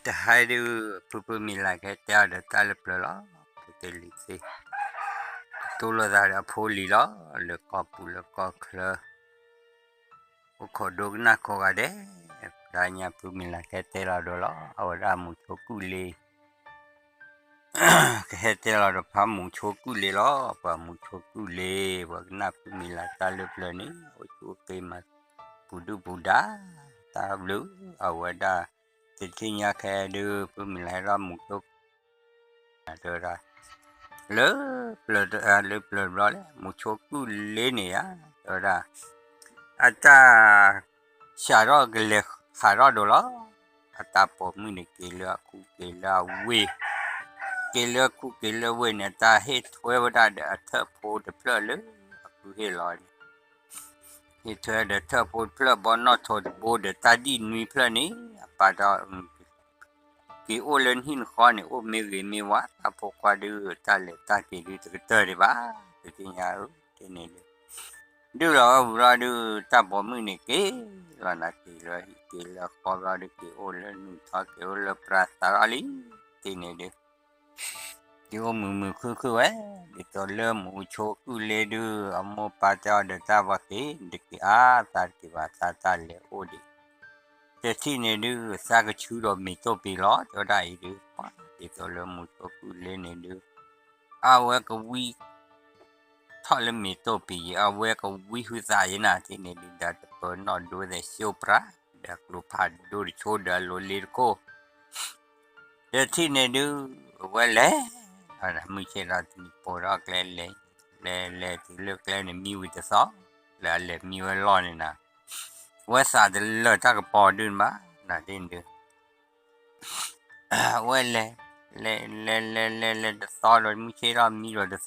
တဟါဒုး ဖုဖုမံၤလၤကဟဲတဲအီၤဒီးတၢ်လၢပျၢၤလီၤ. ဖုတလံၤသ့ၣ် တိၢ်လိာ်သးဒီးအဖိလံၤလီၤ. လၢကီၢ်ပူၤလၢကီၢ်ချၢ အိၣ်ခိးဒိကနၣ်ကိးဂၤဒဲး, တဟါညါဖုမံၤလၤကဟဲတဲလီၤဒီးလီၤ. အဝဲဒၣ်မူဆိကူၣ်လ့ ကဟဲတဲလီၤဒီးဖးမူဆိကူၣ်လ့လီၤ. ပှၤမူဆိကူၣ်လ့ ပှၤကနၣ်ဖုမံၤလၤတၢ်လၢပျၢၤန့ၣ် အိၣ်ဆူၣ်အိၣ်ချ့မၤပူၤဒုၣ်ပူၤဒါ တၢ်ဘျုး အဝဲဒၣ် တထံၣ်ညါခဲဒုး ဖုမံၤလၤဟဲထီၣ်မူဆိ တဲဝဲဒၣ် လၢပျၢၤ လၢပျၢၤဘျီလဲၣ် မူဆိကူၣ်လ့န့ၣ်ဧါ တဲဝဲဒၣ် အတၢ် စးထီၣ်ကလဲၤခးထီၣ်ဒိးလီၤ. အတၢ်ပိာ်မုၣ်န့ၣ် က့ၤလၢအခူက့ၤလၢအဝ့ၢ်, က့ၤလၢအခူက့ၤလၢဝ့ၢ်န့ၣ် တၢ်ဟ့ၣ်ထွဲဝဲဒၣ်ဒီးအထၢၣ်ဖိတဖျၢၣ်လၢ အဃုဟ့ၣ်လီၤန့ၣ် ဟ့ၣ်ထွဲဒီးထၢၣ်ဖိတဖျၢၣ် ဘီနီၣ်ထိးတဘိဒီးတၢ်ဒံၣ်နွံဖျၢၣ်န့ၣ် အပာ်ဒီး က့ၤအိၣ်လၢနဟံၣ်နဃီန့ၣ် အိၣ်မ့ၢ်ဂ့ၤမ့ၢ်ဝါ တၢ်ဖိခွါဒုး တၢ်လဲၤတၢ်က့ၤဒုးတကတၢၢ်ဒံးဘၣ် တသ့ၣ်ညါဧၢ တန့ၣ်ဒုး ဒုးလီၤဝဲဝံၤလီၤဒုး တၢ်ပိာ်မုၣ်န့ၣ်က့ၤလီၤနၤ က့ၤလၢဟံၣ်က့ၤလၢဃီဘျီဒုး က့ၤအိၣ်လၢနုၢ်ထီ က့ၤအိၣ်လၢပြၤသးထီၣ်လံ တန့ၣ်ဒုး က့ၤအိၣ်မုာ်မုာ်ခုၣ်ခုၣ်ဝဲ ဒ်သိးလၢမူဆိကူၣ်လ့ဒုး အမိၢ်ပၢ်တဲအီၤဒီးတၢ်ဘီက့ၤ တက့ၤအါသးတက့ၤဘၣ် သးတၢ်လဲၤအိၣ်ဒံး တထံၣ်န့ၣ်ဒုး သးကဆူဒီးမ့ၤတိၢ်ပံၤလီၤ တဲဝဲဒၣ်အံၤဒုး ဒ်သိးလၢမူဆိကူၣ်လ့န့ၣ်ဒုး အဝဲကဝံ ထီၣ်လၢမ့ၤတိၢ်ပံၤယံၤ အဝဲကဝံဟုသးယံၤနၤ တထံၣ်န့ၣ်ဒုး ဒီးတပၢၤနီၣ်ဒိသဲး ရှိၣ်ပြး ဒီးကျိဖးဒိၣ်တဆိ ဒီးအလိၤလ့တခိၣ် တထံၣ်န့ၣ်ဒုး အဝဲလဲၤ မုၢ်ဆ့ၣ်ဒီးတနံၤပိာ်ထီၣ်ကျဲလဲၤ လဲၤလဲၤတုၤလၢကျဲန့ၣ်မံဝံၤတသီ လၢအလဲၤမံဝဲလီၢ်န့ၣ်နၤ ဝဲသးတလၢာ်တၢ်ကပီၤဒုးဘၣ် နၤဒ်န့ၣ်ဒုး ဝဲလဲၤ လဲၤလဲၤလဲၤလဲၤလဲၤတသီဒီး မုၢ်ဆ့ၣ်ထီၣ်မံဒီးတသီ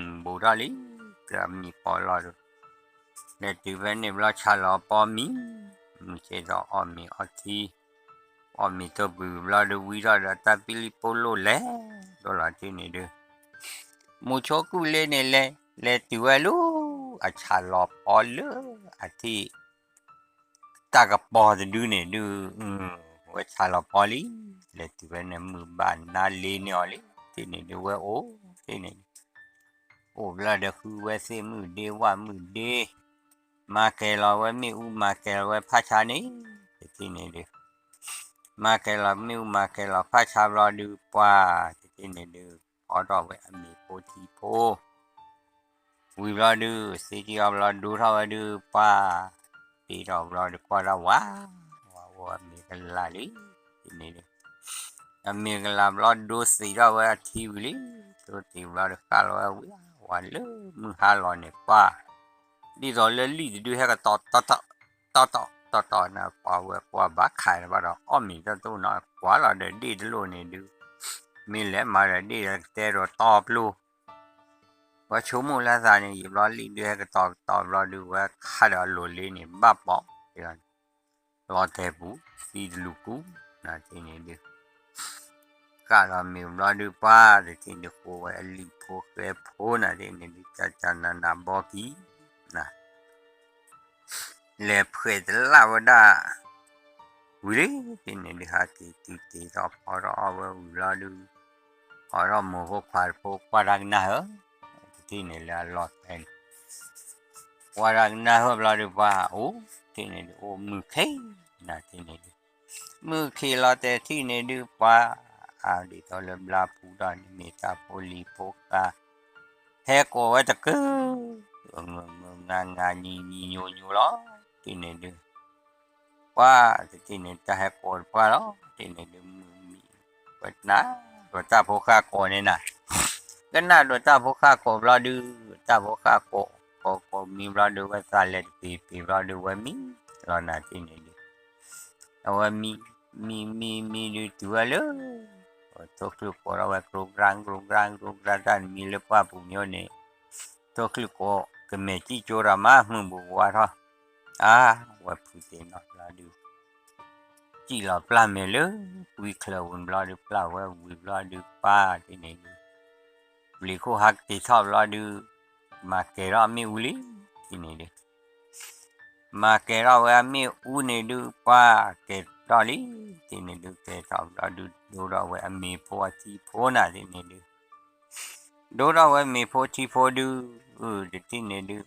ဘူးထီၣ်လံ ကမံၤပိာ်လီၤဒီး လဲၤတုၤဖဲန့ၣ်ဘျီဆါလီၤပီမံၤ မုၢ်ဆ့ၣ်ထီၣ်အီၣ်မ့ၤအီထံ အီၣ်မ့ၤတိၢ်ပံၤဘျီဒုး ဝံထီၣ်ဒီးတၢ်ပံလံၤပိလိၣ်လဲၤ ဒိၣ်လီၤတ့ၢ်န့ၣ်ဒုး မူဆိကူၣ်လ့န့ၣ်လဲၤ လဲၤတုၤဝဲလၢ အဆါလီၤပီလၢအထံၣ် တၢ်ကပီၤတဒုန့ၣ်ဒုး ဝဲဆါလီၤပီလံ လဲၤတုၤဖဲန့ၣ်မုၢ်ဘၣ်နါလ့န့ၢ်အီၤလံ တ့ၢ်န့ၣ်ဒုးဝဲအိၣ် တ့ၢ်န့ၣ် အိၣ်ဘျီဒီးဃုဝဲသ့ၣ်မုၣ်ဒ့ဝၣ်မုၣ်ဒ့ မၤကဲၤလီၤဝဲမ့ၣ်အူ မၤကဲၤလီၤဝဲဖးဆါန့ၣ် တထံၣ်န့ၣ်ဒုး မၤကဲၤလီၤမ့ၣ်အူ မၤကဲၤလီၤဖးဆါဘျီဒုး ပှၢ်တထံၣ်န့ၣ်ဒုး ဖီထီၣ်ဝဲအမ့ၤဖိထံဖိ ဝံၤဘျီဒုး သ့ၣ်တံၢ်အီၤဘျီဒိထီၣ်ဝဲဒုး ပှၢ် တ့ထီၣ်ဘျီဒုး ကွၢ်ဒၣ်ဝါ ဝါဝဲအမ့ၤကလးလံ တ့ၢ်န့ၣ်ဒုး အမ့ၤကလးဘျီဒိသံးထီၣ်ဝဲအထံဝံၤလံ ဒိသံးဘျီဒုး ဃၣ်လီၤဝဲဝံၤ ဝါလၢမုၢ်ဟါလီၤန့ၣ် ပှၢ် ဒ်သိးလၢလံာ်တဒုဟဲကတီၤ တီတီတီတီနၤ ပှၢ်ဝဲကွၢ်ဘၣ်ခးန့ၣ်ဘၣ်ဒီး အီၣ်မ့ၤတၢ်တအိၣ်နီၤ ကွၢ်လီၤဒီးဒ့ၣ်တလိၣ်န့ၣ်ဒုး မ့ၢ်လဲၤမၤဒီးဒ့ၣ်ဒီးကတဲဒီးတီပျိ ဝဲဆိကမိၣ်လၢသးန့ၣ် ယံာ်ဘျီလံာ်ဒုးဟဲကတီၤကတီၤဘျီဒုး ဝဲခးဒီးအလိၤလ့န့ၣ် ဘၣ်ပိာ် လီၤတဲာ်ပူၤ သံတလူၤကူ နၤတ့ၢ်န့ၣ်ဒုး ဃၣ်ဒီးမ့ၤဘျီဒုး ပှၢ်တထံၣ်န့ၣ် ဃိဝဲအလံာ်ဖိဃဲဖိနၤတ့ၢ်န့ၣ်ဒုး ကကနနဘီကံ နၤ လဲၤဖှဲးတလၣ်ဝဲဒၣ် ဝံၤလံ တ့ၢ်န့ၣ်ဒုး ဟးက့ၤတုၤတ့ၢ်ထီၣ်ဖီထီၣ်အီၣ်ဝဲဝံၤဘျီဒုး အိးထီၣ်မိၢ်ဖိခွါတဖိကွၢ်တၢ်ကနၣ်ဧၢ တထံၣ်န့ၣ်လၢအလီၢ်ဖဲန့ၣ် ကွၢ်တၢ်ကနၣ်ဟၢဘျီဒုး ပှၢ်အိၣ် တ့ၢ်န့ၣ်ဒုး အိၣ်မုာ်ခ့ နၤတ့ၢ်န့ၣ်ဒုး မုၢ်ခံးလီၤတဲာ်ထံၣ်န့ၣ်ဒုး ပှၢ် အဒ်သိးလၢဘျါပူၤဒီးန့ၣ် မ့ၢ်တၢ်ဖိလံၤဖိဃါ ဟဲကိးဝဲတကုၤ ငၢငၢငၢညီညီလီၤ တ့ၢ်န့ၣ်ဒုး ပှၢ်တထံၣ်န့ၣ် တၢ်ဟဲကိးတပှၢ်လီၤ တ့ၢ်န့ၣ်ဒုး မုၢ်မံၤ ဝဲကနၣ်ဒီးတၢ်ဖိဃၣ်ကိးန့ၣ်နၤ ကနၣ်ဒီးတၢ်ဖိဃၣ်ကိးဘျီဒုး တၢ်ဖိဃၣ်ကိး ကိးကိးမံဘျီဒုး ဝဲသးလဲၤတပ့ၤပ့ၤဘျီဒုး ဝဲမံလီၤနၤတ့ၢ်န့ၣ်ဒုး အဝဲမံ မံမံမံဒုးတုၤဝဲလၢ ထိၣ်ချုးကိးထီၣ်ဝဲ ကြိကရၢ်ကြိကရၢ်ကြိကရၢ် တၢ်နမံလၢပှၢ်ပူၤမ့ၢ်အိၣ်န့ၣ် ထိၣ်ချုးကိး ကမဲာ်ကံၣ်ကၠိဒီးမး မုၢ်ဘူးဝါထီၣ် အါ ဝဲဖုတ့ၢ်နီၢ်ဘျီဒုး စံၣ်လီၤပျၢ်မဲာ်လၢ ကွံချၢဝံၤဘျီဒုး ပျၢ်ဝဲဝံၤဘျီဒုး ပှၢ်တ့ၢ်န့ၣ်ဒုး ပျံၤခိၣ်ဟးက့ၤထီၣ်ဘျီဒုး မၤကဲၤထီၣ်အမ့ၣ်အူလံ တ့ၢ်န့ၣ်ဒုး မၤကဲၤထီၣ်ဝဲအမ့ၣ်အူန့ၣ်ဒုး ပှၢ်ကဲၤ ကဲထီၣ်လံ, တထံၣ်န့ၣ်ဒုး ကဲထီၣ်ဘျီဒုး ဒိၣ်ထီၣ်ဝဲအမ့ၤဖိအထံဖိနၤ တထံၣ်န့ၣ်ဒုး ဒိၣ်ထီၣ်ဝဲမ့ၤဖိထံဖိဒုး, တထံၣ်န့ၣ်ဒုး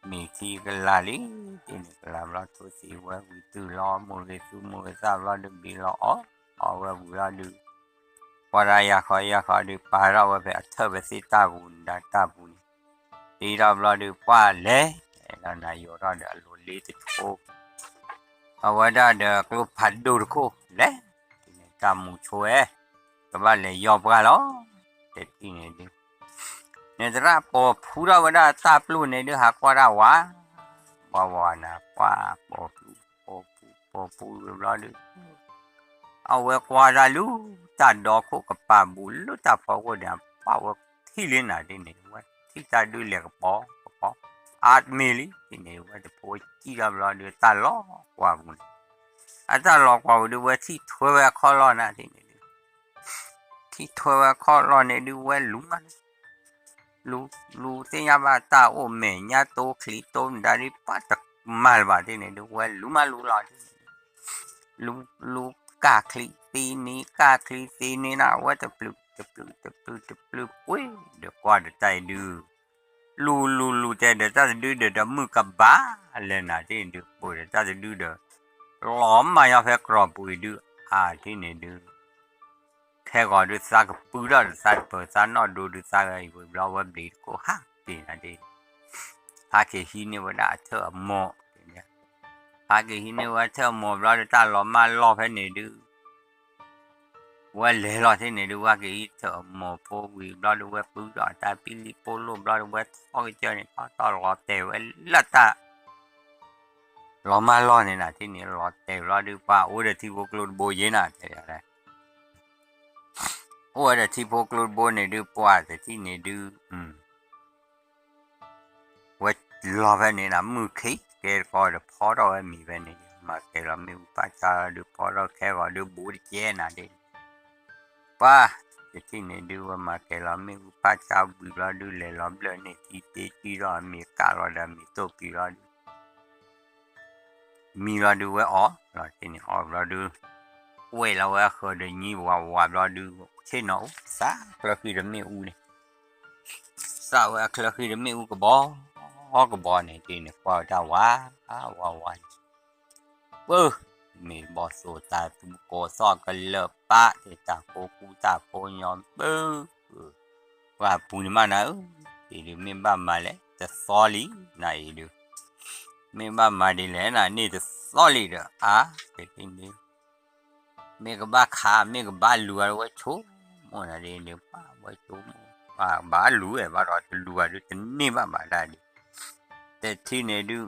မ့ၤထံကလၤလံ, တထံၣ်န့ၣ်ကလၤဘျီ ထိၣ်သံဝဲဝံၤတုၤလီၤ မိၢ်ဂ့ၤသူမိၢ်ဂ့ၤသၣ်ဘျီဒုး ဘံလီၤအီၣ်, အီၣ်ဝဲဝံၤလီၤဒုး ကွၢ်ဒၣ်ယၤဃီယၤဃီဒုး ပာ်ထီၣ်ဝဲဖဲအထၢၣ်ဖဲသ့ၣ်တၢ်ပူၤန့ၣ် တၢ်ပူၤန့ၣ်, တ့ထီၣ်ဘျီဒုး ပှၢ်လဲၤ, လီၤနၤယိာ်ထီၣ်ဒီးအလိၤလ့တဆိ အဝဲဒၣ်ဒီးကျိဖးဒိၣ်တခိၣ်လဲၣ်, တၢ်မူဆိဝဲ, ကဘၣ်လဲၤယီၢ်ပှၢ်လီၤ, တထံၣ်န့ၣ်ဒုး န့ၣ်သရၣ်ပိာ်ဖူထီၣ်ဝဲဒၣ်တၢ်ပျိၢ်န့ၣ်ဒုး ဟးကွၢ်တၢ်ဝါ, ဝါဝါနၤ ပှၢ်ပိာ်ဖူ ပိာ်ဖူ ပိာ်ဖူဝံၤဘျီဒုး အဝဲကွၢ်တၢ်လူၤ တၢ်ဒီခိၣ်ကပၤဘူးလၢတၢ်ဖီခိၣ်န့ၣ် အပာ်ဝဲထံၣ်လံနၤ တထံၣ်န့ၣ် ဝဲထံၣ်တၢ်ဒုးလဲၤကပီၤကပီၤ, အါတမ့ၢ်လံ တထံၣ်န့ၣ် ဝဲတဖိကံၣ်ထီၣ်ဘျီဒုး တၢ်လီၤကွၢ်ပူၤန့ၣ်, အတၢ်လီၤကွၢ်ပူၤဒုး ဝဲထံၣ်ထွဲဝဲအခီၣ်လီၢ်နၤ တထံၣ်န့ၣ်ဒုး ထံၣ်ထွဲဝဲအခီၣ်လီၢ်န့ၣ်ဒုး ဝဲလူၤမး လူၤ လူၤသ့ၣ်ညါဘၣ်တၢ်အိၣ်မဲာ်ညါတိချံတိမတၤဒုး ပှၢ်တမၤလၢၤဘၣ် တထံၣ်န့ၣ်ဒုး ဝဲလူၤမးလူၤလီၤ တထံၣ်န့ၣ်ဒုး လူၤ လူၤကၢ်ချံသ့န့ၣ် ကၢ်ချံသ့န့ၣ်နၤ အဝဲတပျုာ် တပျုာ် တပျုာ် တပျုာ်ပှ့ၤ ဒီးကွၢ်ဒီးတၢ်အံၤဒုး လူၤ လူၤ လူၤတဲဒီးတၢ်တဒုဒီး ဒီးမုၢ်ကဘၣ်လဲၤနၤ တထံၣ်န့ၣ်ဒုး ပှ့ၤဒီးတၢ်တဒုဒီး လီၤမၢ်ညီဖဲကြီပူၤအံၤဒုး အါ တထံၣ်န့ၣ်ဒုး ခဲဂီၤဒုးသးကပုၢ်ထီၣ်ဒီးသးတပၢၤသးနီၣ်ဒိဒုးသးဂၤအံၤဝံၤဘျီ ဝဲဘျံးတခိၣ်ဟးက့ၤနၤဒ် ဟးက့ၤဟံးန့ၢ်ဝဲဒၣ်အထၢၣ်အမိၢ်, ဟးက့ၤဟံးန့ၢ်ဝဲထၢၣ်အမိၢ်ဘျီဒုး တၢ်လီၤမၢ်လီၢ်ဖဲန့ၣ်ဒုး ဝဲလဲၤလီၤ တထံၣ်န့ၣ်ဒုး ဝဲက့ၤဟံးထၢၣ်အမိၢ်ဖိဝံၤဘျီဒုး ဝဲပုၢ်ထီၣ်တၢ်ပံလံပိလိၣ်ဘျီဒုး ဝဲထီၣ်ကစၢၢ်န့ၣ် ထီၣ်ထီၣ်လီၤတဲာ်ဝဲလၢတၢ် လီၤမၢ်လီၢ်န့ၣ်နၤ တထံၣ်န့ၣ်လီၤတဲာ်ဘျီဒုး ပှၤအိၣ်ဒီးထံဖိကျိတဘိယ့နၤ တဲဝဲဒၣ် အိၣ်ဝဲဒီးထံဖိကျိတဘိန့ၣ်ဒုး ပှၢ်တထံၣ်န့ၣ်ဒုး ဝဲလီၤဖဲန့ၣ်နၤ မုၢ်ခံကဲတကီဒီး ဖီထီၣ်ဝဲမံၤဖဲန့ၣ် မၤကဲၤလီၤမ့ၣ်အူဖးဆါဒုး ဖီထီၣ်ခဲဂီၤဒုး ဘူးတကဲနၤဒ် ပှၢ် တထံၣ်န့ၣ်ဒုး ဝဲမၤကဲၤလီၤမ့ၣ်အူဖးဆါဝံၤဘျီဒုး လဲၤလီၤဘျၢၣ်န့ၢ်ထံသ့ ကံၣ်ထီၣ်အမ့ၤကၣ်လီၤဒီး အမ့ၤတိၢ်ကံၤလီၤဒုး မံလီၤဒုးဝဲအီၣ်လီၤ တထံၣ်န့ၣ်အီၣ်ဘျီဒုး ကွဲးလီၤဝဲအဃၢၤဒီးညံဝးဝးဘျီဒုး ဆ့ၣ်နီၤအိၣ် စးချၢဃံတမ့ၣ်အူန့ၣ် စးဝဲအချၢဃံတမ့ၣ်အူကဘီ ကဘီန့ၣ် တထံၣ်န့ၣ် ကွၢ်ဝဲတၢ်ဝး ဝးဝးန့ၣ် ပၢ မ့ၢ်ဘီၣ်သိၣ်တၢ်သူကိးသီၣ်ကလၢာ်ပၢ် တၢ်ကိးကူတၢ်ကိးညီပၢ ပှၢ်ပူၤန့ၣ်မးနၤဧၢ, အံၤဒုးမ့ၢ်ဘၣ်မၤလဲၣ် တသီလံ နၤအံၤဒုး မ့ၢ်ဘၣ်မၤဒ်လဲၣ်နၤ န့ၢ်တသီလံဒီး အါ တထံၣ်န့ၣ် မ့ၢ်ကဘၣ်ခး မ့ၢ်ကဘၣ်လူၤအဝဲဆိကမိၣ်နၤဒ်န့ၣ် ပှၢ်ဝဲဆိကမိၣ် ပှၢ်ဘၣ်လူၤဝဲဘၣ်ဒီး တလူၤအဒုး တန့ၢ်ဘၣ်ဘၣ်ဒၣ်ဒုး တထံၣ်န့ၣ်ဒုး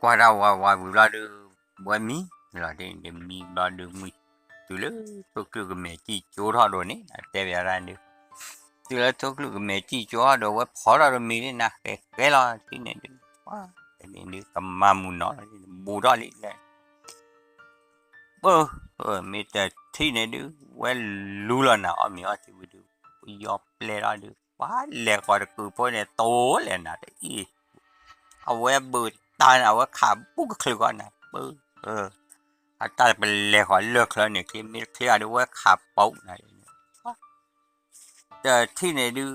ကွၢ်တၢ်ဝးဝးဝံၤဘျီဒုး ဝဲမံလီၤ တထံၣ်န့ၣ်ဒုး မံဘျီဒုး မုၢ်တုၤလၢထိၣ်ကလုၢ်ကမဲာ်စံၣ်ကၠိထီၣ်ဒိၣ်န့ၣ် တဲဘၣ်ဒၣ်ဒုး တုၤလၢထိၣ်ကလုၢ်ကမဲာ်စံၣ်ကၠိထီၣ်ဒိၣ် ဝဲဖီထီၣ်ဒီးမံၤန့ၣ် နၤဃဲးဃဲးလီၤ တထံၣ်န့ၣ်ဒုး ပှၢ် တထံၣ်န့ၣ်ဒုး ကမၤမုာ်နီၤလီၤ ဘူးထီၣ်လံလဲၣ် ပၢ မ့ၢ်တထံၣ်န့ၣ်ဒုး ဝဲလူၤလီၤနၤ အီၣ်မ့ၤအီထံဝံၤဒုး ပယီၤပျဲၢ်ထီၣ်ဒုး ပှၤလဲၤဃီၤတကုာ်ဖိန့ၣ် တိလဲၣ်နၤတအံၤ အဝဲဘုးတၢ်န့ၣ် အဝဲခးဘူးကချုးဃီနၤ ပၢ အတၢ်ပလဲၤဃီၤလၢၢ်ချၢန့ၣ် ချ့မ့ၢ်တချ့အဒုး ဝဲခးပူးနၤ တထံၣ်န့ၣ်ဒုး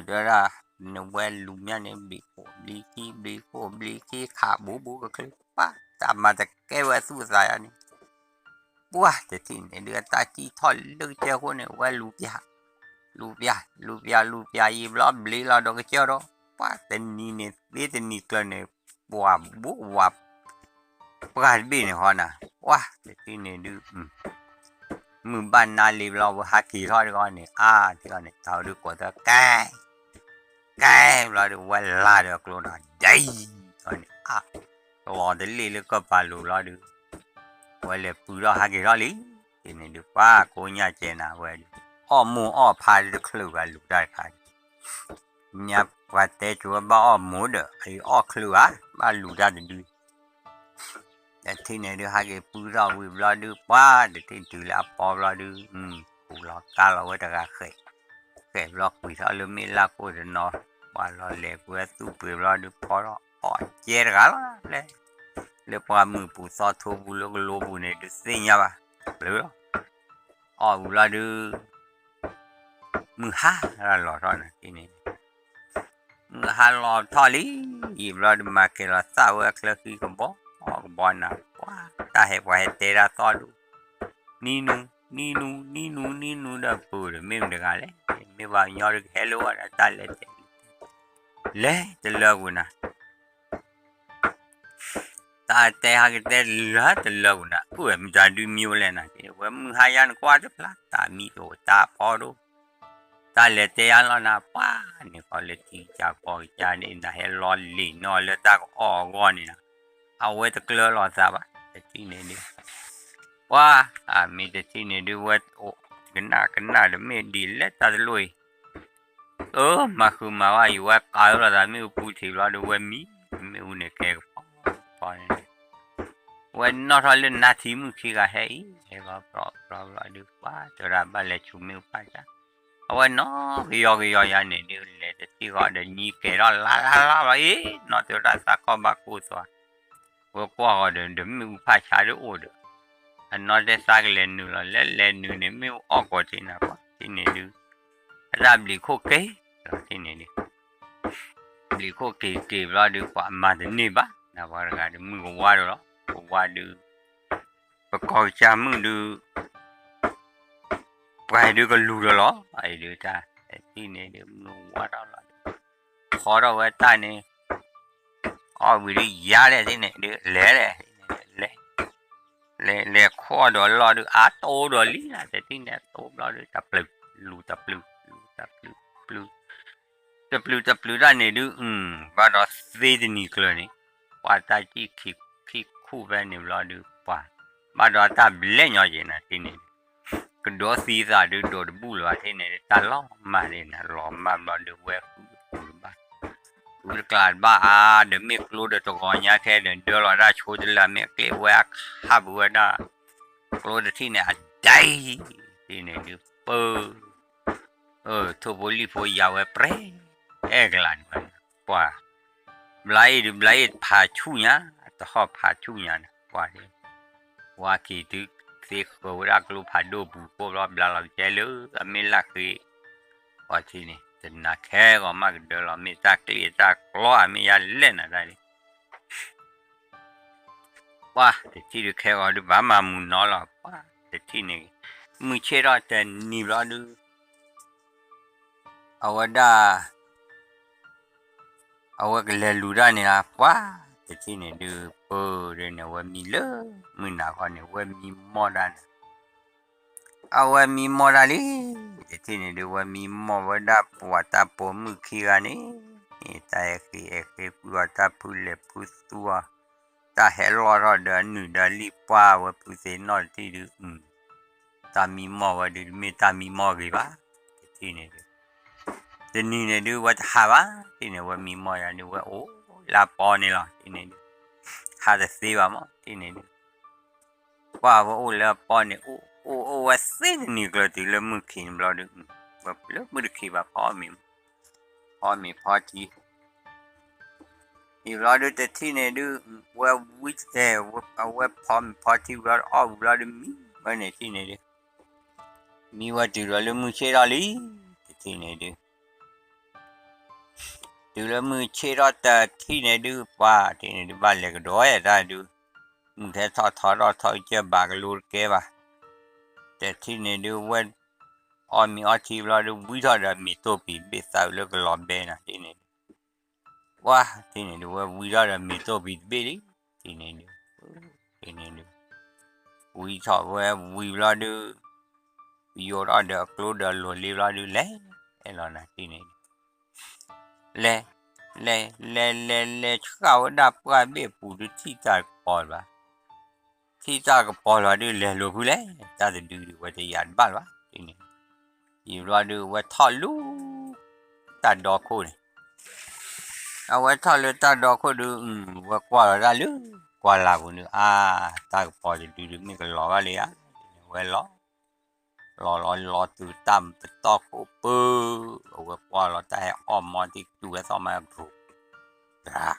ဒၣ် နဝဲလူၤမၠၣ်န့ၣ် ဘျံးခိၣ်ဘျံးခံ ဘျံးခိၣ်ဘျံးခံ ခးဘူးဘူးကချုး ပှၢ် တၢ်မၤတကဲဝဲသူၣ်အသးယါန့ၣ် ပှၢ် တထံၣ်န့ၣ်ဒုး အတၢ်စံၣ်ထီၣ်လၢကစၢၢ်ဃိန့ၣ် ဝဲလူၤပျၢ် လူၤပျၢ် လူၤပျၢ် လူၤပျၢ်ယံၤဘျီ ဘျ့လီၤဒီးကစၢၢ်ဒီး ပှၢ် တနံၤန့ၣ်သ့တနံၤကျၢၤန့ၣ် ပှၢ်ဘူးဝး ပှၢ်တဘ့ၣ်န့ၣ်ဃီနၤ ပှၢ် တထံၣ်န့ၣ်ဒုး မုၢ်ဘၣ်နၤလံဘျီ ဝဲဟးက့ၤထီၣ်တဂီၢ်န့ၣ် အါ တဂီၢ်န့ၣ် တၢ်ဒုးကိးသၢကဲ ကဲဘျီဒုး ဝဲလၤဒီးကျိဒီး ဒဲအံၤန့ၣ် အါ လီၤတလ့ၣ်လၢကပၤလိၤဘျီဒုး ဝဲလဲၤပုၢ်ထီၣ်ဟးက့ၤထီၣ်လံ တထံၣ်န့ၣ်ဒုး ပှၢ်ကိးညါကဲနၤဝဲဒုး အီၣ်မိၢ်အီၣ်ဖးတချုးဘၣ်လူၤတၢ်တခါ ညါပှၤတဲကိၤဝဲဘၣ်အီၣ်မိၢ်ဒီး အအီၣ်ချုးဧါ ဘၣ်လူၤတၢ်တဒု တထံၣ်န့ၣ်ဒုး ဟးက့ၤပုၢ်ထီၣ်ဝံၤဘျီဒုး ပှၢ် တထံၣ်တုၤလၢအပီဘျီဒုး ပူၤလီၤကါလီၤဝဲတဂၤဃဲး ဃဲးဘျီကွံာ်ထီၣ်လၢမ့ၢ်လၢ်ကိၣ်တနီၤ ပှၤလီၤလဲၤကွံာ်ဝဲသူၣ်ပှ့ၤဘျီဒုး ဖီထီၣ် အီၣ်ကဲတဂၤလီၤလဲၣ်, လၢပှၢ်မုၢ်ပူၤသီထိပူၤလၢကလိပူၤန့ၣ် ဒုးသ့ၣ်ညါဘၣ်, ကျၢၤလီၤ, အီၣ်ဝံၤလီၤဒုး မုၢ်ဟါလီၤထီၣ်နၤန့ၣ်, မုၢ်ဟါလီၤထီၣ်လံ, ယံာ်ဘျီဒုးမၤကဲၤလီၤသးဝဲအချၢဃံကဘီ, ကဘီနၤ, ပှၤ တၢ်ဟဲပှၤဟဲတဲဒၣ်သီဒုး, နံနူ, နံနူ, နံနူ, နံနူဒီးပူၤဒီး မ့ၢ်မတဂၤလဲၣ်, မ့ၢ်ဘၣ်ညီဒုးကဟဲလၢဝဲဒီးတၢ်လဲၤတဲ, လဲၤတလၢကွံာ်နၤ တၢ်တဲဟဲကတဲလၢတလၢကွံာ်နၤ, အိၣ်ဝဲမတၤဒုးမံဝဲလဲၣ်နၤ, ဝဲမုၢ်ဟါယါနကွၢ်တဖျါ တၢ်မံတအိၣ် တၢ်ဖီဒိၣ်, တၢ်လဲၤတဲယါလီၤနၤ, ပှၤန့ၣ်ဃီလၢထံကစၢ်ကီၢ်ကစၢ်န့ၣ် နဟဲလီၤလံာ်နီၢ်လၢတၢ်ကအီၣ်အဂီၢ်န့ၣ်နၤ, အဝဲတကျၢၤလီၤသးဘၣ် တထံၣ်န့ၣ်ဒုး, ပှၤ အမ့ၢ်တထံၣ်န့ၣ်ဒုး ဝဲအိၣ်ကနၣ်ကနၣ်ဒီးမ့ၢ်ဒ်လဲၣ်တၢ်တလိၣ်အံၤ အၢ မၤဃုာ်မၤဝဲအံၤ ဝဲပာ်လီၤသးမ့ၣ်အူပူၤထံးဘျီဒီး ဝဲမံ, မ့ၣ်အူန့ၣ်ကဲကဖီကဖီန့ၣ်, ဝဲနီၣ်ထီၣ်လၢနါထံမုၣ်ခံဂၤဟဲအံၤ ဟဲဘျီဘျီဘျီဘျီဒုး ပှၤတဲဝဲဒၣ်ဘၣ်လဲၤဆူမ့ၣ်အူဖးဆါ, အဝဲနီၣ်ကယီကယီယါန့ၣ်ဒုး လဲၤတထံၣ်ဃီဒီး ညံကဲၤထီၣ်လါလါလါဘျီအံၤ နီၣ်တဲဝဲဒၣ်သးကီၢ်ဘၣ်ကိၢ်သွါ ဝဲကွၢ်ဃီဒီး ဒီးမ့ၣ်အူဖးဆါဒုးအိၣ်ဒီး အနီၣ်တဲသးကလဲၤနုာ်လီၤ လဲၤလဲၤနုာ်န့ၣ် မ့ၣ်အူအီၣ်ကိးထံးနၤ ပှၤထံၣ်န့ၣ်ဒုး အတၢ်ဘျံးခိၣ်က့ၤလီၤထံၣ်န့ၣ်ဒုး ဘျံးခိၣ်က့ၤက့ၤဘျီဒုး ပှၤမၤတန့ၢ်ဘၣ် နပှၤတဂၤဒုး မုၢ်ကဝါဒီးလီၤ ကဝါဒုး ပကီၢ်ကစၢ်မုၣ်ဒုး ပှၤဒုးကလူၤဒီးလီၤ အံၤဒုးတၢ် ထံၣ်န့ၣ်ဒုး မုၢ်ဝါထီၣ်လီၤဒုး ဖီထီၣ်ဝဲတၢ်န့ၣ် အီၣ်ဝံၤဒုးယါလဲၣ်ထံၣ်န့ၣ်ဒုး လဲၤလဲၣ် လဲၤ လဲၤခိၣ်ဒီးလီၤဒုး အတိဒီးလံနၤ တထံၣ်န့ၣ် အတိဘျီဒုး တပျုၤ လူၤတပျုၤ လူၤတပျုၤ ပျုၤ တပျုၤတပျုၤတၢ်န့ၣ်ဒုး ဘၣ်ဒီးသ့တနံၤကျၢၤန့ၣ် ပှၤတၢ်စံၣ်ခံခူၣ်ဖဲန့ၣ်ဘျီဒုး ပှၤ ဘၣ်ဒီးတၢ်ဘျဲၣ်ညီယဲၢ်နၤထံၣ်န့ၣ် ကဒိးသံသးဒုးဒိးတဘူၣ်လၢၤဘၣ်ထံၣ်န့ၣ် တၢ်လီၤမၢ်န့ၣ်နၤ လီၤမၢ်ဘျီဒုးဝဲဃုတပူၤတဘၣ် ဃုတကျးတဘၣ်အါ ဒီးမ့ၢ်ကျိဒီးတဂီၤညါခဲဒီး ဒၢလီၤတၢ်ဆိတလၢ မ့ၢ်အကျ့ၣ်ဝဲအခးပူၤဝဲဒၣ် ကျိတထံၣ်န့ၣ် အဒဲ ထံၣ်န့ၣ်ဒုး ပၢ ထိၣ်ဖိလံၣ်ဖိယါဝဲပြဲ အဲၣ်ကလးန့ၣ်ဝဲ ပှၤ ဘျါအံၤဒုး ဘျါအံၤဖးဆူၣ်ညါ တဟီၣ်ဖးဆူၣ်ညါန့ၣ် ပှၤ ဝါခံတုၤသ့ဃၢၤဝဲဒၣ်ကျိဖးဒိၣ်ပူၤကိၣ်ဘျီ ဘျါလီၤကဲလၢအမ့ၢ်လၢ်ဃ့ ပှၤထံၣ်န့ၣ် တနၤခဲဂီၤမးကဒၢလီၤ မ့ၢ်တၢ်ကျ့ၣ်တၢ်ကျီအမ့ၢ်ယါလဲၣ်နၤတၢ်န့ၣ် ပှၤ တထံၣ်ဒုးခဲဂီၤဒုး ဘၣ်မၤမုာ်နီၤလီၤ ပှၤ တထံၣ်န့ၣ် မုၢ်ဆ့ၣ်ထီၣ်တနံၤဘျီဒုး အဝဲဒၣ် အဝဲကလဲၤလူၤတၢ်န့ၣ်လၢ ပှၤ တထံၣ်န့ၣ်ဒုး ပၢဒုးန့ၣ် အဝဲမံလၢ မုၢ်နၤခီန့ၣ် ဝဲမံမီၢ်ဒၣ်န့ၣ် အဝဲမံမီၢ်ဒၣ်လံ တထံၣ်န့ၣ်ဒုး ဝဲမံမီၢ်ဝဲဒၣ်ပှၤတၢ်ပိာ်မုၣ်ခံဂၤန့ၣ် တၢ်အဲၣ်ဃ့အဲၣ်ဃ့ဖုအီၤ တၢ်ဖုလဲၤဖုသူအီၤ တၢ်ဟဲလီၤထီၣ်ဒီးအနုာ်ဒီးလံာ်ပှၢ် အဝဲဖုသ့ၣ်နီၣ်တထံၣ်ဒုး တၢ်မံမီၢ်ဝဲဒုး တမ့ၢ်တၢ်မံမီၢ်ဂ့ၤဘၣ် တထံၣ်န့ၣ်ဒုး တနံၤန့ၣ်ဒုး ဝဲတဟးဘၣ် တထံၣ်န့ၣ် ဝဲမံမီၢ်ယါဒုး ဝဲအိၣ်လၢအပီန့ၣ်လီၤ တထံၣ်န့ၣ်ဒုး ဟးတသ့ဘၣ်မး တထံၣ်န့ၣ်ဒုး ပှၤဝဲအိၣ်လၢအပီန့ၣ် အိၣ်အိၣ်အိၣ်ဝဲသ့တနံၤကျၢၤတုၤလၢမုၢ်ခံန့ၣ်ဘျီဒုး ဝဲလၢမုၢ်တခံဘၣ် ဖီမ့ၤ ဖီမ့ၤဖီထံ အံၤဘျီဒုး တထံၣ်န့ၣ်ဒုး ဝဲဝံ အဝဲဖီမ့ၤဖီထံဘျီဒီးအီၣ်ဝံၤဘျီဒုး မံဝဲန့ၣ်ထံၣ်န့ၣ်ဒုး မံဝဲတုၤဒီးလၢမုၢ်ဆ့ၣ်ထီၣ်လံ တထံၣ်န့ၣ်ဒုး တုၤလၢမုၢ်ဆ့ၣ်ထီၣ်တထံၣ်န့ၣ်ဒုး ပှၤထံၣ်န့ၣ်ဒုး ဘၣ်လဲၤကဒီးဝဲတၢ်ဒုး မုၢ်ထဲထီၣ်ထီထီၣ်ထီၣ်ကစၢၢ်ဘၣ်ကလိတကဲဘၣ် တထံၣ်န့ၣ်ဒုး ဝဲ အီၣ်မ့ၤအီထံဘျီဒုး ဝံထီၣ်ဒီးမ့ၤတိၢ်ပံၤတဘ့ၣ် သးအုးလၢကလီၤဘဲနၤ တထံၣ်န့ၣ်ဒုး ပှၤ တထံၣ်န့ၣ်ဒုး ဝဲဝံထီၣ်ဒီးမ့ၤတိၢ်ပံၤတဘ့ၣ်လံ တထံၣ်န့ၣ်ဒုး တထံၣ်န့ၣ်ဒုး ဝံထီၣ်ဝဲဝံဘျီဒုး ယိာ်ထီၣ်ဒီးအကျိဒီးအလိၤလံဘျီဒုး လဲၤ အဲၣ်လီၤနၤ တထံၣ်န့ၣ်ဒုး လဲၤ လဲၤ လဲၤ လဲၤဆှၣ်ဝဲဒၣ်ပှၢ်ဘ့ၣ်အပူၤဒုး ထံၣ်တၢ်ကပီၤလၢၤဘၣ် ထံၣ်တၢ်ကပီၤလၢၤဒုး လဲၤလိာ်ဖုလဲၣ် တၢ်တဒုဒုး ဝဲတယာ်တဘၣ်လၢၤဘၣ် တထံၣ်န့ၣ် ယံာ်ဘျီဒုး ဝဲထီၣ်လူၤ တၢ်ဒီခိၣ်န့ၣ် အဝဲထီၣ်လၢတၢ်ဒီခိၣ်ဒုး ဝဲကွၢ်လီၤတၢ်လၢ ကွၢ်လၢ်ပူၤဒုး အါ တၢ်ကပီၤတဒုဒုးမ့ၢ်ကလီၤဘၣ်လံဧါ ဝဲလီၤ လီၤလီၤလီၤတုၤတၢ်ပတီၢ်ခိၣ်ပၢ အဝဲကွၢ်လီၤတၢ်ဟဲအီၣ်မီၤတံၢ်တူၢ်ဝဲသီၣ်မး ကရူၢ် ကရၢ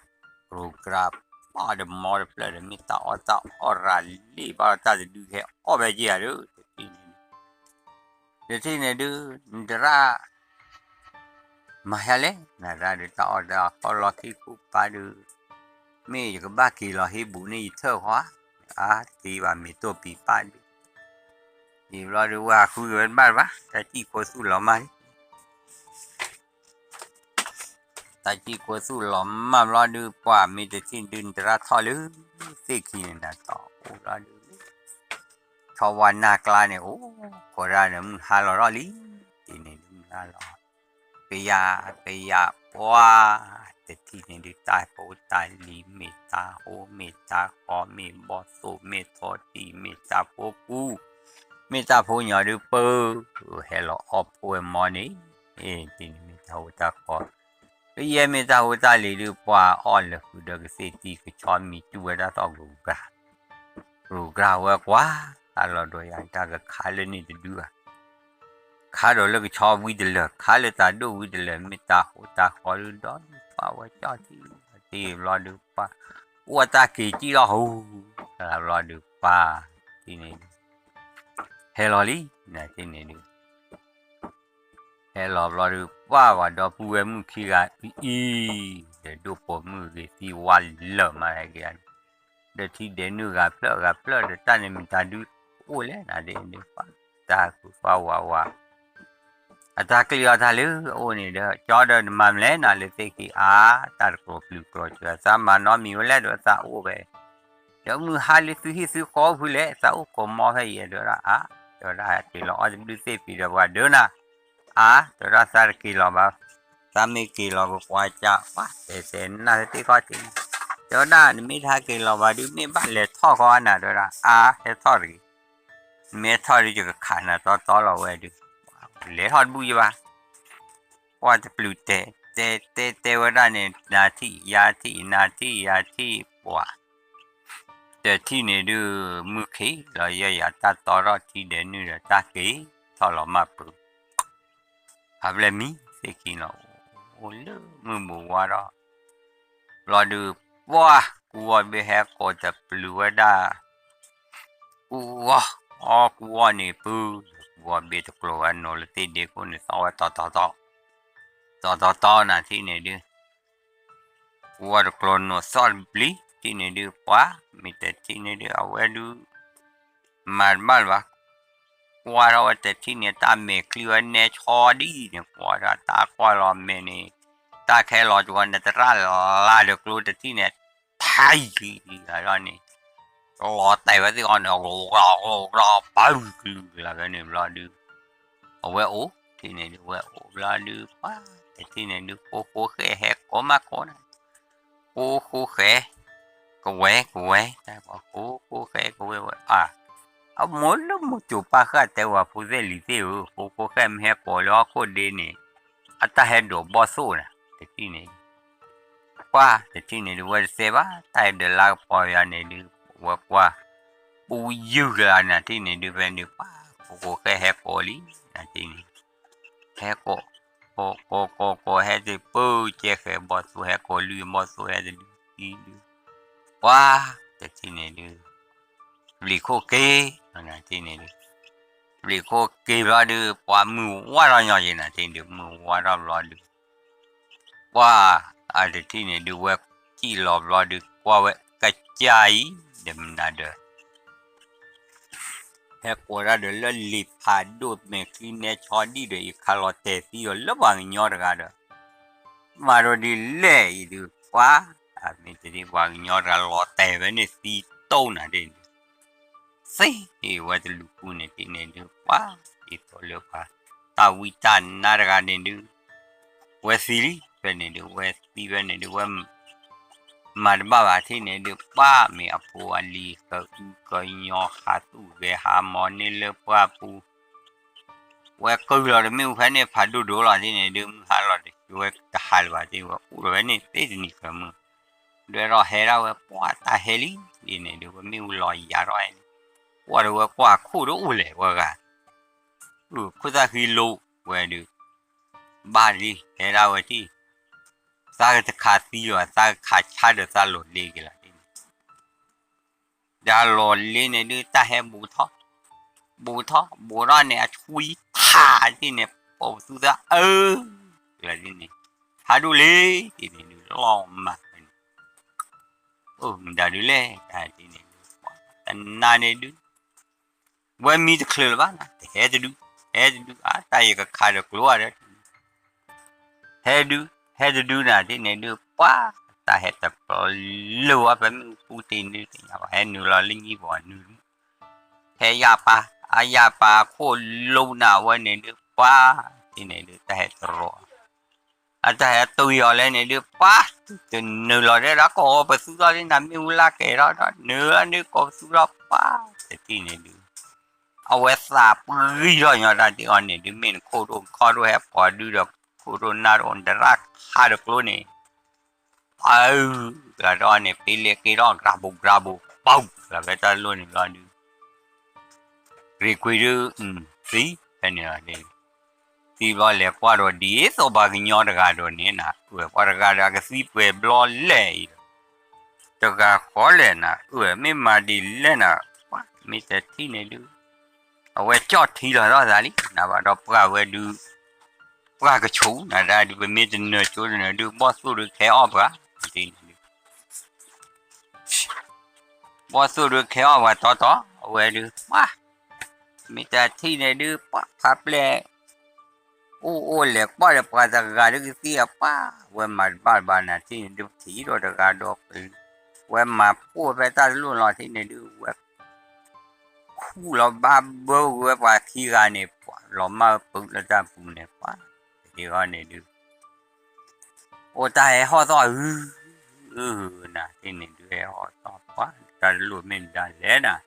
က ရိကရၢ်ပီၣ်ဒီးမီတဖျၢၣ်ဒီး မ့ၢ်တၢ်အီၣ်တၢ်အီၣ်ရၤလံၣ်ဘၣ်ဒီး တၢ်တဒုဟဲအီၣ်ဖဲက့ၤဧါဒီး တထံၣ်န့ၣ်ဒုး တထံၣ်န့ၣ်ဒုး နတရၣ် မၤဟဲလဲၣ် နတရၣ်ဒုး တၢ်အီၣ်တၢ်အီၣ်လီၢ်ခံကူၣ်ပၢ်ဒုး မ့ၢ်ယကဘၣ်က့ၤလီၤဟ့ၣ်ဘူးန့ၢ်ယထၢၣ်ဃီဧါ, အါတ့ၢ်ဘၣ် မ့ၢ်တိၢ်ပံၤပၢ်ဒုး ယံာ်ဘျီဒုး ဝဲဟးဃုက့ၤဝဲတဘၣ်တဘၣ် တၢ်စံၣ်ကိသူၣ်လီၤမၢ်လံ တၢ်စံၣ်ကိသူၣ်လီၤမၢ်ဘျီဒုး ပှၢ်မ့ၢ်တထံၣ်ဒုး နတရၣ်ထီၣ်လၢသ့ၣ်ခံန့ၣ် နတီၢ်အိၣ်ဘျီဒုး ထီၣ်ဝါနၢ်ကျါန့ၣ် အိၣ်ခိးဒၣ်န့ၣ် မုၢ်ဟါလီၤထီၣ်လံ, တထံၣ်န့ၣ်ဒုးမုၢ်ဟါလီၤ, ကယၤ ကယၤပှၢ်, တထံၣ်န့ၣ်ဒုး တၢ်ဖိတၢ်လံၤ မ့ၢ်တၢ်ဟိ မ့ၢ်တၢ်ဃီ မ့ၢ်ဘီၣ်သိၣ် မ့ၢ်ထီၣ်တံၢ် မ့ၢ်တၢ်ဖိကူ, မ့ၢ်တၢ်ဖိညီဒုး ပၢ ဟဲလီၤအီၣ်ဖိဝဲမီန့ၣ်, တထံၣ်န့ၣ်မ့ၢ်တၢ်ဟိတၢ်ဃီ ကယဲၢ်မ့ၢ်တၢ်ဖိတၢ်လံၤဒုး ပှၢ်အီၣ်လၢာ်ဃုာ်ဒီးကသ့ၣ်တံၢ် ကဆီမံၤတူၢ်ဝဲဒၣ်သီၣ်ဂုၤဂၤ, ဂုၤဂၤဝဲကွၢ်, တၢ်လီၤဒိယၤ တၢ်ကခးလၢန့ၣ်တဒုဧါ, ခးဒီးလၢကဆီဝံၤတလၢာ် ခးလၢတၢ်ဒိၣ်ဝံၤတလၢာ် မ့ၢ်တၢ်ဟိတၢ်ဃီဒုး ဒီးပှၢ်ဝဲကၠီၣ်ထံ တထံၣ်ဘျီဒုးပှၢ်, အိၣ်တၢ်က့ၤကံၣ်လီၤဟူ, ဘျီဒုးပှၢ်, တထံၣ်န့ၣ် ဟဲလီၤလံ, နတထံၣ်န့ၣ်ဒုး ဟဲလီၤဘျီဒုး ပှၢ်ဝဲဒီပုၢ်ဝဲၢ်မုၣ်ခံဂၤအံၤအံၤ, ဒီးဒိၣ်ပိာ်မုၣ်ဂ့ၤသံဝါလၢာ်မးဟဲက့ၤဧါန့ၣ်, ဒီးထံဒဲးနုာ်ဂၤဖျၢၣ်ဂၤဖျၢၣ်ဒီး တၢ်န့ၣ်မတၤဒုးအိၣ်လဲၣ်နၤဒ်န့ၣ် ပှၢ်တၢ်ဃုပှၢ်ဝးဝး, အတၢ်ကျ့အီၣ်တၢ်လၢအအိၣ်န့ၣ်ဒီး ကၠီဒီးနမၤမလဲၣ်နၤလၢသ့ၣ်ခံအါ, တၢ်တကျိၤပျုၤကျိၤစၢၤ သးမၤနီတမံၤဝဲလဲၣ်ဒီးသးအိၣ်ဝဲ ဒီးမုၢ်ဟါလၢသုဟံၣ်သုဃီအိၣ်ဖုလဲၣ် သးအိၣ်ကိးမီဖဲအံၤ တဲဝဲဒၣ်အါ, တဲဝဲဒၣ်ဟဲက့ၤလီၤအီၣ်တဘျုးသ့ၣ်ဖံးဒီးပှၤဒၢနၤ, အါ, တဲဝဲဒၣ်သးတက့ၤလီၤဘၣ်, သးမ့ၢ်က့ၤလီၤကကွၢ်ကၢ် ပှၢ်တဲတဲနၢ်သ့ၣ်ခီၣ်ထံး, တဲဝဲဒၣ်နမ့ၢ်တဟဲက့ၤလီၤဘၣ်ဒုး မ့ၢ်ဘၣ်လဲၤထီၣ်ဃီနၤ တဲဝဲဒၣ်အါ ဟဲထီၣ်တဂ့ၤ, နမ့ၢ်ထီၣ်ဒုးယကခးနၤတီတီလီၤဝဲဒုး, လဲၤထီၣ်တဘူၣ်ယဘၣ် ပှၢ်တပျုၤတဲ, တဲတဲတဲဝဲဒၣ်န့ၣ် နၤထံၣ်ယၤထံၣ် နၤထံၣ်ယၤထံၣ်ပှၢ်, တထံၣ်န့ၣ်ဒုး မုၢ်ခံးလီၤယဲၢ်ယၤတၢ်တီထီၣ်ထံဒဲးနုာ်ဒီးတၢ်က့ၤထီၣ်လီၤမၢ်ပူၤ, ဟးဖျဲၣ်မံသ့ၣ်ခံနီၤ, အိၣ်လၢမုၢ်ဘူးဝါထီၣ် ဘျီဒုး ပှၢ်ကူအီၣ်ဘ့ၣ်ဟဲကိးတပျုၤဝဲဒၣ် ကူအီၣ်, အီကူအီၣ်န့ၣ်ပုၢ်, ကူအီၣ်ဘ့ၣ်တကျိၤဝဲနီၤလၢသ့ၣ်ဒ့ခိၣ်န့ၣ် သီၣ်ဝဲတီတီတီ, တီတီတီနၤထံၣ်န့ၣ်ဒုး, ကူအီၣ်တကျိၤနီၤသီၣ်တဘျံးထံၣ်န့ၣ်ဒုး ပှၢ်မ့ၢ်တထံၣ်န့ၣ်ဒုး အဝဲဒုး မၤတဘၣ်လၢၤဘၣ်, ကွၢ်ထီၣ်ဝဲတထံၣ်န့ၣ် တၢ်မဲာ်ချံဝဲနဲဆီဒံၣ်န့ၣ် ကွၢ်ထီၣ်တၢ်ကွၢ်လီၤမဲာ်န့ၣ်, တၢ်ခဲလီၤကဝဲ နတရၣ်လါဒီးကျိတထံၣ်န့ၣ်, ထါအံၤလီၤန့ၣ် လီၤတဲာ်ဝဲသ့ၣ်အီၤန့ၣ် လီၤလီၤလီၤပၢ်ကလုာ်ကလၢ်ဖဲန့ၣ်ဘျီဒုး, အဝဲအိၣ်ထံၣ်န့ၣ်ဒုး ဝဲအိၣ်ဘျီဒုး ပှၢ်တထံၣ်န့ၣ်ဒုး ဃိဃိဃဲဟဲကိးမးကိးန့ၣ် ဃိဃိဃဲ, ကဝဲကဝဲ, တၢ်ပှၤဃိဃိဃဲကဝဲဝဲအါ, အမိၢ်လၢမိၢ်စိၤပၢ်ဃာ်တဲဝဲဖိသ့ၣ်လံၤသ့ၣ်ဧၢ, ဃိဃိဃဲမ့ၢ်ဟဲကိးလၢဟီၣ်ခိၣ်ဒ့န့ၣ်, အတၢ်ဟဲဒိးဘီၣ်သိၣ်နၤ, တထံၣ်န့ၣ်, ပှၢ်တထံၣ်န့ၣ်ဒုး ဝဲတသဲဘၣ်, တၢ်ဟဲဒိးလါကပီၤယၤန့ၣ်ဒုး, ဝဲကွၢ်, ပူယုၢ်ကလၤနၤထံၣ်န့ၣ်ဒုး ဖဲန့ၣ် ပှၢ်ဃိဃိဃဲဟဲကိးလံ, နၤထံၣ်န့ၣ် ဟဲကိး, ကိးကိးကိးဟဲတပၢၢ်ကဲဃဲၤဘီၣ်သိၣ် ဟဲကိးလွံၢ်ဘီၣ်သိၣ် ဟဲတဒုဒု, ပှၢ်တထံၣ်န့ၣ်ဒုး, ပျံၤခိၣ်က့ၤ, နၤထံၣ်န့ၣ်ဒုး, ပျံၤခိၣ်က့ၤဘျီဒုး ပှၢ်မုၢ်ဝါထီၣ်ညီယံၤနၤထံၣ်ဒုး မုၢ်ဝါထီၣ်ဘျီဒုး ပှၢ်အတထံၣ်န့ၣ်ဒုး ဝဲစံၣ်လီၤဘျီဒုး ကွၢ်ဝဲကစၢ်အံၤ ဒီးမနုၤဒီး ဟဲကိးဒၣ်ဒီးလၢလံာ်ဖးဒိၣ်မဲာ်ချံနဲဆီဒံၣ်ဒီး ယခးလီၤတဲာ်သံဒီးလၢပှၤကညီတဂၤဒီး မၤဒီးဒ်လဲၣ်အံၤဒုး ပှၢ်, အမ့ၢ်တဒ်ပှၤကညီတဂၤလီၤတဲာ်ဝဲန့ၣ်သံတိၢ်နၤဒ်န့ၣ် သ့ဝဲတလူၤကူန့ၣ်ဒ်န့ၣ်ဒုး ပှၢ်, ဒ်သိးလၢပှၤ တၢ်ဝံတၢ်နါတဂၤန့ၣ်ဒုး ဝဲသံလံ ဖဲန့ၣ်ဒုး ဝဲသံဖဲန့ၣ်ဒုး ဝဲ မၤတဘၣ်ဘၣ်ထံၣ်န့ၣ်ဒုး ပှၢ်မ့ၢ်အဖိအလံၤ ကအုကညီဟးသူၣ်ဂဲၤဟးမီၤန့ၢ်လၢပှၢ်ပူၤ ဝဲကုၢ်လီၤတမ့ၣ်အူဖဲန့ၣ် ဖးဒိၣ်ဒိၣ်လီၤဒ်န့ၣ်ဒုး မုၢ်ဟါလီၤတဝဲတဟးလၢၤဘၣ်ဒ်ဝဲအိၣ်ဒီးဝဲန့ၣ်သ့တနံၤဃၢၤမုၢ် ဒွဲၣ်ထီၣ်ဟဲဒၣ်ဝဲ ပှၢ်တၢ်ဟဲလံ ဒ်န့ၣ်ဒုး ဝဲမ့ၣ်အူလီၤယၤထီၣ်ဝဲန့ၣ် ကွၢ်ဒီးဝဲကွၢ်ခိၣ်တအိၣ်လဲၣ်ဝဲဂၤ ခိၣ်သၣ်ဃံလိာ်ဝဲဒုး ဘၣ်လံ ဟဲဒၣ်ဝဲထံၣ် သးကတခးသံလီၤ သးကခးဆါဒီးသးလီၤလ့က့ၤလီၤဒ်န့ၣ် ဒီးလီၤလ့န့ၣ်ဒုး တၢ်ဟဲဘူးထီၣ်, ဘူးထီၣ် ဘူးထီၣ်န့ၣ် အဆှံထးဒ်န့ၣ် ပိာ်ပသူသးအၢ, လီၤဒ်န့ၣ်, ဟးဒိၣ်လ့ဒ်န့ၣ်ဒုး လီၤမၢ်န့ၣ်, အိၣ်မတၤဒုးလဲၣ် တၢ်ဒ်န့ၣ်ဒုး, တနၤန့ၣ်ဒုး ဝဲမံတချုးလၢၤဘၣ်နၤ တဟဲတဒု, ဟဲတဒု အါ တၢ်ယကခးဒီးကျိဧါဒီး ဟဲဒု, ဟဲတဒုနၤဒ်န့ၣ်ဒုး ပှၤ, တၢ်ဟဲတပျၢၤလၢၤဝဲ ပမ့ၣ်အူပူၤတ့ၢ်န့ၣ် တသ့ၣ်ညါဘၣ် ဟဲနုာ်လီၤလၢညံဘီနုာ်, ဟဲယၢ်ပၢ်, အယၢ်ပၢ်အခိၣ်လိနၤဝဲန့ၣ်ဒုး ပှၤ, ဒ်န့ၣ်ဒုး တၢ်ဟဲတရီၤ အတၢ်ဟဲတ့ၢ်အီၤလဲၣ်န့ၣ်ဒုး ပှၤ, တနုာ်လီၤတဲဒီး ကိးပသူထီၣ်ဒ်နၤ မ့ၣ်အူလၢကဲၤထီၣ်ဒီး နုာ်လီၤဒုး ကိးပသူထီၣ်ပှၤ, တထံၣ်န့ၣ်ဒုး အဝဲသးပှံထီၣ်ညီတၢ်ဒ်အီၤန့ၣ်ဒုး မ့ၢ်နခိၣ်ဒိၣ်ခီဒိၣ်ဟဲပိာ်ဒုဒီး ခိၣ်ဒိၣ်နၢ်ဒိၣ် နတရၣ်ခါတကျိန့ၣ် ပၢ်, လီၤဒီးန့ၣ် ပ့လ့က့ၤထီၣ် ကြၢ်ဘိၣ်ကြၢ်ဘိၣ် ပၢ်, လီၤဖဲတၢ်လိၣ်န့ၣ်လီၤဒုး ရ့ၣ်ကွံာ်ဒုး, သံ, ဖဲန့ၣ်လီၤ, သံဘျီလဲၤကွၢ်ဒီး ဒ်သိးပှၤကညီတဂၤဒီးန့ၣ်နၤ အၢၣ် ပှၤတဂၤဒီးအကသံပှဲၤဘျီလဲၣ်အံၤဒီး တဂၤဃီလဲၣ်နၤ အၢၣ် မ့ၢ်မၤဒ်လဲၣ်နၤ, ပှၤ မ့ၢ်တထံၣ်န့ၣ်ဒုး အဝဲကၠီၣ်ထံလီၤထီၣ်သးလံ နၤဘၣ်ဒီးပှၢ်ဝဲဒုး ပှၢ်ကဆိးနၤတၢ်ဒုး ပမ့ၢ်တနၢၤကၠိတနၢၤဒုး ဘီၣ်သိၣ်ဒုးခဲအီၣ်ပှၤ, ဘီၣ်သိၣ်ဒုးခဲအီၣ်ပှၤတီတီ အဝဲဒုး ပှၤ မ့ၢ်တထံၣ်န့ၣ်ဒုး ပှၤဖးပျဲၢ် အိၣ်အိၣ်လဲၤကွၢ်ဒီးပှၤတဂၤဒုးကသံအပှၢ် ဝဲမၤတဘၣ်တဘၣ်နၤထံၣ်န့ၣ်ဒုး ထံၣ်ဒီးတဂၤဒီး ဝဲမၤဖှိၣ်ဖဲတၢ်တလိၣ်လီၤထံၣ်န့ၣ်ဒုး ဝဲ ခူၣ်လီၤဘၣ်ဘၢဝဲပှၤခံဂၤန့ၣ် ပှၤလီၤမၢ်ပုလၢတၢ်ပူၤန့ၣ် ပှၤ တဂ့ၤအီၤန့ၣ်ဒုး အိၣ်တၢ်ဟဲဟီၣ်သီၣ်ဟု အု နၤထံၣ်န့ၣ်ဒုး ဟဲဟီၣ်သီၣ်ပှၤ တၢ်တလိၣ်မ့ၢ်မတၤလဲၣ်နၤ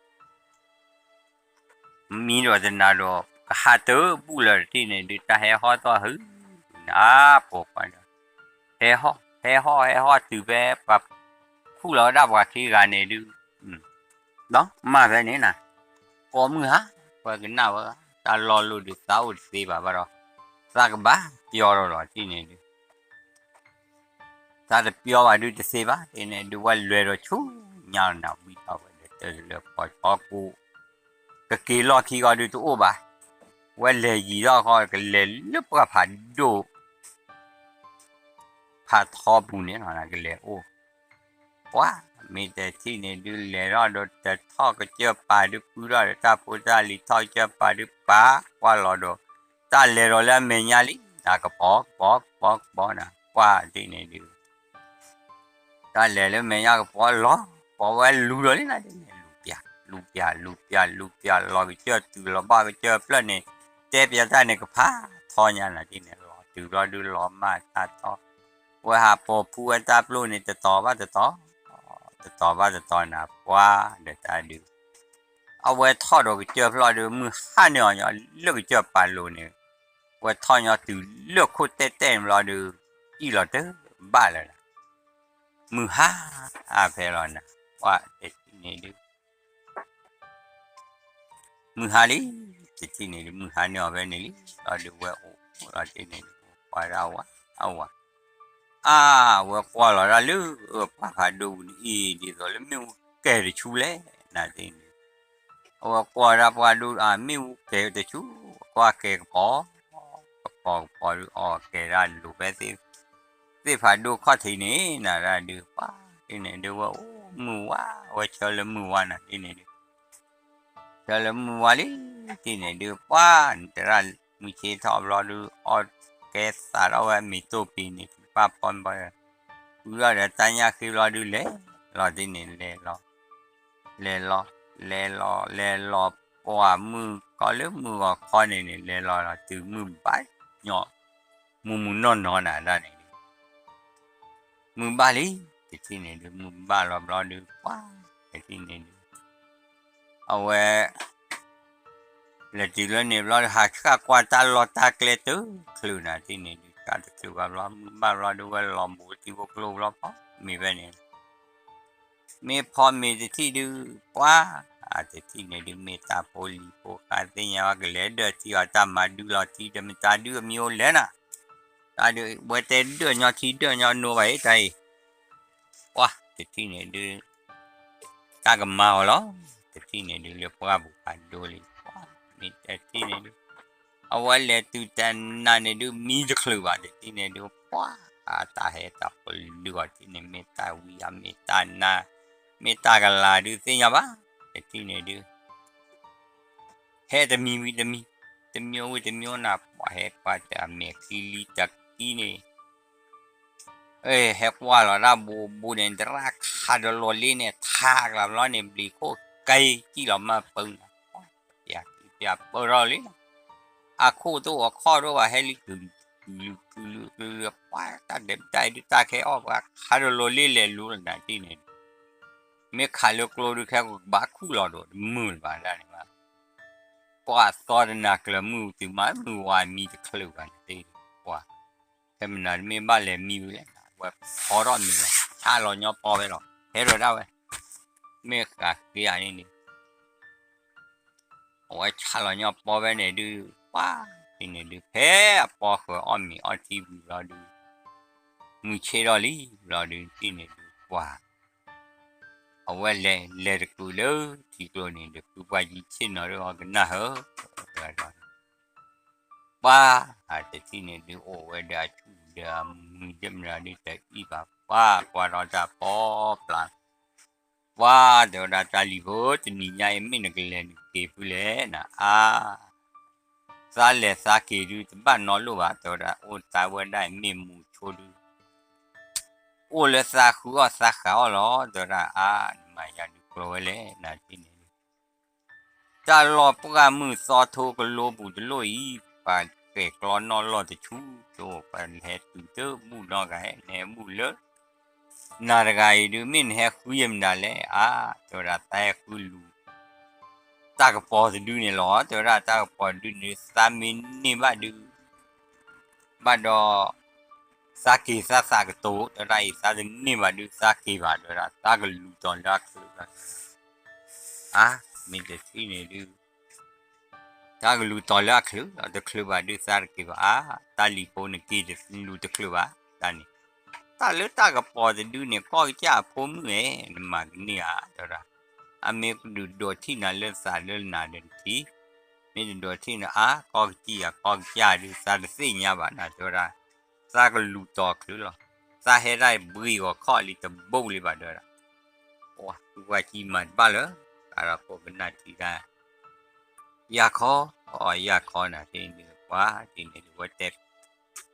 မံဒီးတနၤဒီး ကဟးတဘူၣ်လၢၤတထံၣ်န့ၣ်ဒုး တၢ်ဟဲဟီၣ်သီၣ်ဟု နၤပိာ်ပှၤဒီး ဟဲဟီၣ် ဟဲဟီၣ် ဟဲဟီၣ်တုၤဖဲပှၤ ခူၣ်လီၤဝဲဒၣ်ပှၤခံဂၤန့ၣ်ဒုး ဒီးမၤဖဲန့ၣ်နၤ ကိးမုၢ်ဟါ ပှၤကနၣ်ဝဲ တၢ်လီၢ်လိၣ်ဒုးသးအိၣ်တသ့ဘၣ်ဘၣ်ဒီး သးကဘၣ်ပျီထီၣ်လီၤထံၣ်န့ၣ်ဒုး သးတပျီဘၣ်ဒုးတသ့ဘၣ် ဒ်န့ၣ်ဒုး ဝဲလဲၤဒီးဆူညါနၤ ဝံထီၣ်ဝဲဒီးတၢ်လၢပှၤဆီကိး ကက့ၤလီၢ်ခံဂီၤဒုးတအိၣ်ဘၣ် ဝဲလဲၤယံၤထီၣ်ဃီ ကလဲၤလၢပှၢ်ဖးဒိၣ် ဖးထီပူၤန့ၣ်လီၤ ကလဲၤအိၣ် ပှၤ မ့ၢ်တထံၣ်န့ၣ်ဒုး လဲၤထီၣ်ဒီးတထီၣ်ကစၢၢ်ပၤဒုး ပုၢ်ထီၣ်ဒီးတၢ်ဖိတၢ်လံၤထီၣ်ကစၢၢ်ပၤဒုး ပာ်ကွၢ်လီၤဒီး တၢ်လဲၤဒီးလၢအမဲာ်ညါလံ နၤကပီၤ ကပီၤ ကပီၤ ကပီၤနၤ ပှၤဒ်န့ၣ်ဒုး တၢ်လဲၤလၢမဲာ်ညါကပီၤလီၤ ပီၤဝဲလူၤဒီးလံနၤဒ်န့ၣ် လူၤပျၢ် လူၤပျၢ် လူၤပျၢ် လူၤပျၢ် လီၤကစၢၢ်တုၤလီၤဘၣ်ကစၢၢ်ဖျၢၣ်န့ၣ် တဲပျၢ်တၢ်န့ၣ်ကဖးထီညါနၤဒ်န့ၣ် လီၤတုၤဘျီဒုးလီၤမၢ်တၢ်ထီ ဝဲဟးပိာ်ဖူဝဲတၢ်ပျိၢ်န့ၣ် တတီၤဘၣ်တတီၤ တတီၤဘၣ်တတီၤနၤ ပှၤဒီးတၢ်ဒုး အဝဲထီၣ်ဒီးကစၢၢ်ဖျၢၣ်ဒုး မုၢ်ဟါန့ၢ်အီၤညီ လၢကစၢၢ်ပၤလိၤန့ၣ် ဝဲထီၣ်ညီတုၤလၢခိၣ်တဲၣ်တဲၣ်န့ၣ်ဘျီဒုး စံၣ်လီၤတဘၣ်လၢၤနၤ မုၢ်ဟါ အါဖဲလီၤနၤ ပှၤတထံၣ်န့ၣ်ဒုး မုၢ်ဟါလံ တထံၣ်န့ၣ်ဒုး မုၢ်ဟါန့ၢ်အီၤဖဲန့ၣ်လံ လီၤဒုးဝဲအိၣ်လီၤတ့ၢ်န့ၣ်ဒုး ပှၤဒၣ်ဝါ အဝၤ အါ ဝဲကွၢ်လီၤဒၣ်လၢ ပှၢ်ဖးဒိၣ်ပူၤန့ၣ်အံၤ ဒ်သိးလၢမ့ၣ်အူကဲၤတဆူလဲၣ် နၤတ့ၢ်န့ၣ် အဝဲကွၢ်ဒၣ်ပှၢ်ဒိၣ် အမ့ၣ်အူကဲၤတဆူ ကွၢ်ကဲၤကပီၤ ကပီၤကပီၤဒုး အီၣ်ကဲၤဒၣ်လိၤဖဲသ့ၣ် သ့ၣ်ဖးဒိၣ်ခီၣ်ထံးန့ၣ် နၤဒၣ်ဒုး ပှၤတ့ၢ်န့ၣ်ဒုး ဝဲအိၣ်မုၢ်ဝါ ဝဲဆၢလၢမုၢ်ဝါနၤတ့ၢ်န့ၣ်ဒုး ဆၢလၢမုၢ်ဝါလံ တ့ၢ်န့ၣ်ဒုး ပှၤ နတရၣ်မုၢ်ဆ့ထီၣ်ဘျီဒုး အီၣ်ကဲသးထီၣ်ဝဲမ့ၤတိၢ်ပံၤန့ၣ် ပၢ်ဖီမ့ၤ ဃုထီၣ်ဒီးတၢ်ညၣ်ဃ့ဘျီဒုး လဲၤလီၤတ့ၢ်န့ၣ် လဲၤလီၤ လဲၤလီၤ လဲၤလီၤ လဲၤလီၤ ပှၤမုၢ်ကီလၢမုၢ်ဂီၤခီန့ၣ်န့ၣ် လဲၤလီၤလီၤ တုၤမုၢ်ဘၣ်ညီ မုၢ်မုၢ်နီၢ်နီၢ်နၤဒၣ်န့ၣ် မုၢ်ဘၣ်လံ တထံၣ်န့ၣ်ဒုး မုၢ်ဘၣ်လီၤဘျီဒုး ပှၤ တထံၣ်န့ၣ်ဒုး အဝဲ လဲၤတုၤလၢန့ၣ်ဘျီဒုး ဟးဆှၣ်ကွၢ်တၢ်လီၢ်တၢ်ကျဲတချုးနၤတထံၣ်န့ၣ်ဒုး ဆှၣ်တချုးဘၣ်ဘျီ မုၢ်ဘၣ်ဘျီဒုး ဝဲလီၤဘူးထံဖိကျိဘျီ ဖီမ့ၤဖဲန့ၣ် မ့ၢ်ဖီမ့ၤတထံၣ်ဒုး ပှၤ အတထံၣ်န့ၣ်ဒုး မ့ၢ်တၢ်ဖိလံၤဖိဃါသ့ၣ်ညါဝဲ ကလဲၤဒၢၣ်ထံအီၤ တၢ်မၤဒုးလီၤထံဒီး မတၤဒုးအမံၤအိၣ်လဲၣ်နၤ တၢ်ဒုး ဝဲတဲဒၢၣ်ညီထံဒၢၣ်ညီနိဘၣ်အံၤ တၢ်အံၤ, ပှၤတထံၣ်န့ၣ်ဒုး တၢ်ကမၤအီၤလီၤ. တထံၣ်န့ၣ်ဒုးလၢပှၢ်ပူၤဖးဒိၣ်လံ, ပှၤမ့ၢ်တထံၣ်န့ၣ်ဒုး အဝဲလဲၤတုၤတနၤန့ၣ်ဒုး မံတချုးဘၣ် တထံၣ်န့ၣ်ဒုး ပှၤတၢ်ဟဲတၢ်ပလုၢ်အီၤထံၣ်န့ၣ် မ့ၢ်တၢ်ဝံယၤ မ့ၢ်တၢ်နါ မ့ၢ်တၢ်ကလၤဒုးသ့ၣ်ညါဘၣ်, တထံၣ်န့ၣ်ဒုး ဟဲတမံၤဝံၤတမံၤ, တမံၤဝံၤတမံၤနၤ ပှၤဟဲပှၤတၢ်မဲာ်ချံလံတၢ်ကံန့ၣ် ဟဲကွၢ်လီၤတၢ်ဘိးဘိးန့ၣ် တရၣ်ခးဒီးလီၤလ့န့ၣ် ထးကျးဘျီန့ၣ် ဘျံးခိၣ်ကဲကံၣ်လီၤမၢ်ပၢနၤ, ပျးပၢထီၣ်လံ, အခိၣ်တအိၣ်အခီၣ်တအိၣ်ဘၣ် ဟဲလံ ကုလုာ်ကုလုာ်ကုလုာ် ပှၤတၢ်ဒဲးတၢ်အံၤဒုး တၢ်ခဲအီၣ်ပှၤခးဒီးလီၤလ့လဲၤလိၤလီၤနၤတထံၣ်န့ၣ်ဒုး မ့ၢ်ခးလၢကျိဒုး ခဲကဘၣ်ခူၣ်လီၤဒီး တမုာ်လၢၤဘၣ်ဒၣ်န့ၣ်ဘၣ်, ပှၤသီတနၤကျၢၤမုၢ်တုၤမး မုၢ်ဝါမံတချုးဘၣ်န့ၣ်တ့ၢ်, ပှၤ ဖဲမနုၤတမ့ၢ်ဘၣ်လဲၤမံဝံၤလဲၣ်, ဝဲဖီထီၣ်မံၤလီၤ ဆါလီၤညီပီဝဲလီၤ ဟဲဒီးဒၣ်ဝဲ, မ့ၢ်ဃးဃ့ဧါန့ၣ်န့ၣ် အဝဲဆါလီၤညီပီဝဲန့ၣ်ဒုး ပှၤတထံၣ်န့ၣ်ဒုး ဖဲအပီဃၢၤအီၣ်မ့ၤအီထံဝံၤဘျီဒုး မုၢ်ဆ့ၣ်ထီၣ်လံဘျီဒုး တထံၣ်န့ၣ်ဒုး ပှၤ အဝဲလဲၤလဲၤတကူာ်လၢထံကျိန့ၣ် ဒီးဖုပှၢ်ကံဆ့ၣ်နီၤဒုး အီၤကနၣ်ဟၢ ပှၤ တထံၣ်န့ၣ်ဒုး အိၣ်ဝဲဒီးအဆူၣ်ဒီးအမုာ်ဒ်မနုၤဒုးတအံၤဘၣ် ပှၤကွၢ်ထီၣ်တၢ်ပီပျါ, ပှၤတဲဝဲဒၣ် တၢ်လံၤဖိ တနံၤညါအံၤ မ့ၢ်နကလဲၤနက့ၤဖုလဲၣ်နၤ အါ သးလဲၤသးက့ၤဒုး တဘၣ်နီတလိၣ်ဘၣ် တဲဝဲဒၣ် အိၣ်သးဝဲဒၣ်အံၤ မ့ၢ်မူဆိဒုး အိၣ်လၢသးဃုအီၣ်သးဃးအီၣ်လီၤ တဲဝဲဒၣ် အါ နမၤယၤဒုးကျိၤဝဲလဲၣ် နၤတထံၣ်န့ၣ်ဒုး တၢ်လီၢ်ပှၢ်မုၢ်သီထိကလိပူၤတလိၣ်အံၤ ပှၤဃဲၤကျီနီၣ်လီၢ်တဆူ ကၠိပှၤနဟဲတုၤတဘူၣ်နီတဂၤ နဟဲဘူၣ်လၢ နၤတဂၤအံၤဒုး မ့ၢ်နဟဲဃုယဲၢ်မနုၤလဲၣ် အါ တဲဝဲဒၣ် သးဟဲဃုလူၤ တၢ်ကပီၤတဒုန့ၣ်လီၤ တဲဝဲဒၣ် တၢ်ကပီၤတဒုန့ၣ် သးမ့ၢ်န့ၢ်ဘၣ်ဒုး ဘၣ်ဒီး သးက့ၤသးသးကတိၤ တဲဝဲဒၣ်အံၤ သးတန့ၢ်ဘၣ်ဒုး သးက့ၤဘၣ် တဲဝဲဒၣ် သးကလူၤတီၤလၢအချုးလီၤ အါ မ့ၢ်တထံၣ်န့ၣ်ဒုး တၢ်ကလူၤတီၤလၢအချုးလီၤ တချုးဘၣ်ဒုးသးတက့ၤဘၣ် အါ တၢ်လံၤဖိနက့ၤလူၤတချုးဘၣ် တၢ်န့ၣ် တၢ်လၢတၢ်ကပီၤတဒုန့ၣ် ကီၢ်ကစၢ်အဖိမုၣ်ဧၢ နမၤကန့ၢ်ဧါ တဲဝဲဒၣ် အမ့ၢ်ကဒုးဒိးထံၣ်နၤလၢသးလၢနၤဒီးနထံၣ် မ့ၢ်တဒိးထံၣ်နၤ အါ ကီၢ်ကစၢ်ယၤ ကီၢ်ကစၢ်ဒုး သးတသ့ၣ်ညါဘၣ်နၤ တဲဝဲဒၣ် သးကလူၤတီၤချုးလီၤ သးဟဲဒၣ်ဘှံးဂီၤခီၣ်လံတဘိလံဘၣ်တဲဝဲဒၣ် ပှၤဖုပှၢ်ကံမၤတဘၣ်လၢ အါဒီးဖိကနၣ်ထံတၢ် ယၢ်ခီ အီ ယၢ်ခီနၤ တထံၣ်န့ၣ်ဒုး ပှၤတထံၣ်န့ၣ်ဒုး ဝဲတဲ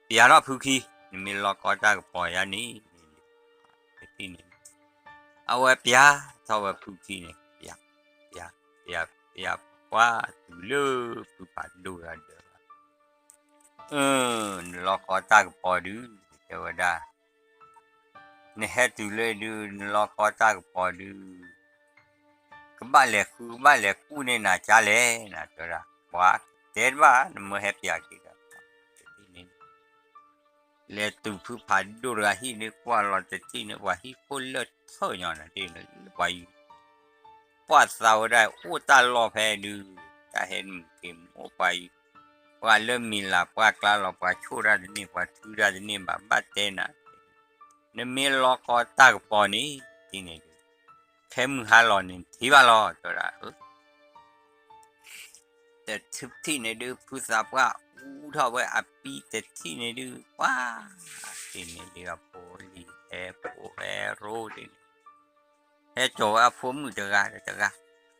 ပျးထီၣ်ဖုခံ နမ့ၢ်လီကီတၢ်ကပီၤယၤန့ၣ် တထံၣ်န့ၣ် အဝဲပျးထီၣ်ဝဲဖုခံန့ၣ် ပျး ပျး ပျး ပျးပှၤတုၤလၢဖုဖးဒိၣ်တဂၤဒီး နလီကီတၢ်ကပီၤဒုး တဲဝဲဒၣ် နဟဲတုၤလၢဒုး နလီကီတၢ်ကပီၤဒုး ကဘၣ်လဲၤဃု ကဘၣ်လဲၤကူၣ်န့ၢ်နၤကၢ်လဲၣ် နၤတဲဝဲဒၣ် ပှၤတဲတဘၣ် နမ့ၢ်ဟဲပျးက့ၤဒီး လဲၤတုၤဖုဖးဒိၣ်တဂၤဟံၣ်န့ၣ် ကွၢ်လီၤတထံၣ်န့ၣ် ပှၤဟံၣ်ခိၣ်လၢထၢၣ်ညီနၤ တထံၣ်န့ၣ် ပှၤ ပှၤသးဝဲဒၣ်အိၣ်တၢ်လီၢ်ဖဲဒုး တၢ်ဟဲမုၢ်က့ၤမုၢ်အိၣ်ပှၤ ပှၤလၢမံၤလၤပှၢ်ကျါလီၤ ပှၤဆိၣ်တၢ်တန့ၢ် ပှၤထုတၢ်တန့ၢ်ဘၣ် ဘၣ်တဲနၤ နမ့ၢ်လီကီတၢ်ကပီၤန့ၣ် တထံၣ်န့ၣ်ဒုး ခဲမုၢ်ဟါလီၤန့ၣ် နထံၣ်ဘၣ်လီၤ တဲဝဲဒၣ် တထံၣ်န့ၣ်ဒုး ဖုသးပှၢ်အူထီၣ်ဝဲအပံ တထံၣ်န့ၣ်ဒုး ပှၤ တထံၣ်န့ၣ်ဒုး အဖိလံၤဟဲဖိဟဲရိတထံၣ်န့ၣ် ဟဲစိာ်ဝဲအဖိမုၣ်တဂၤဒီးတဂၤ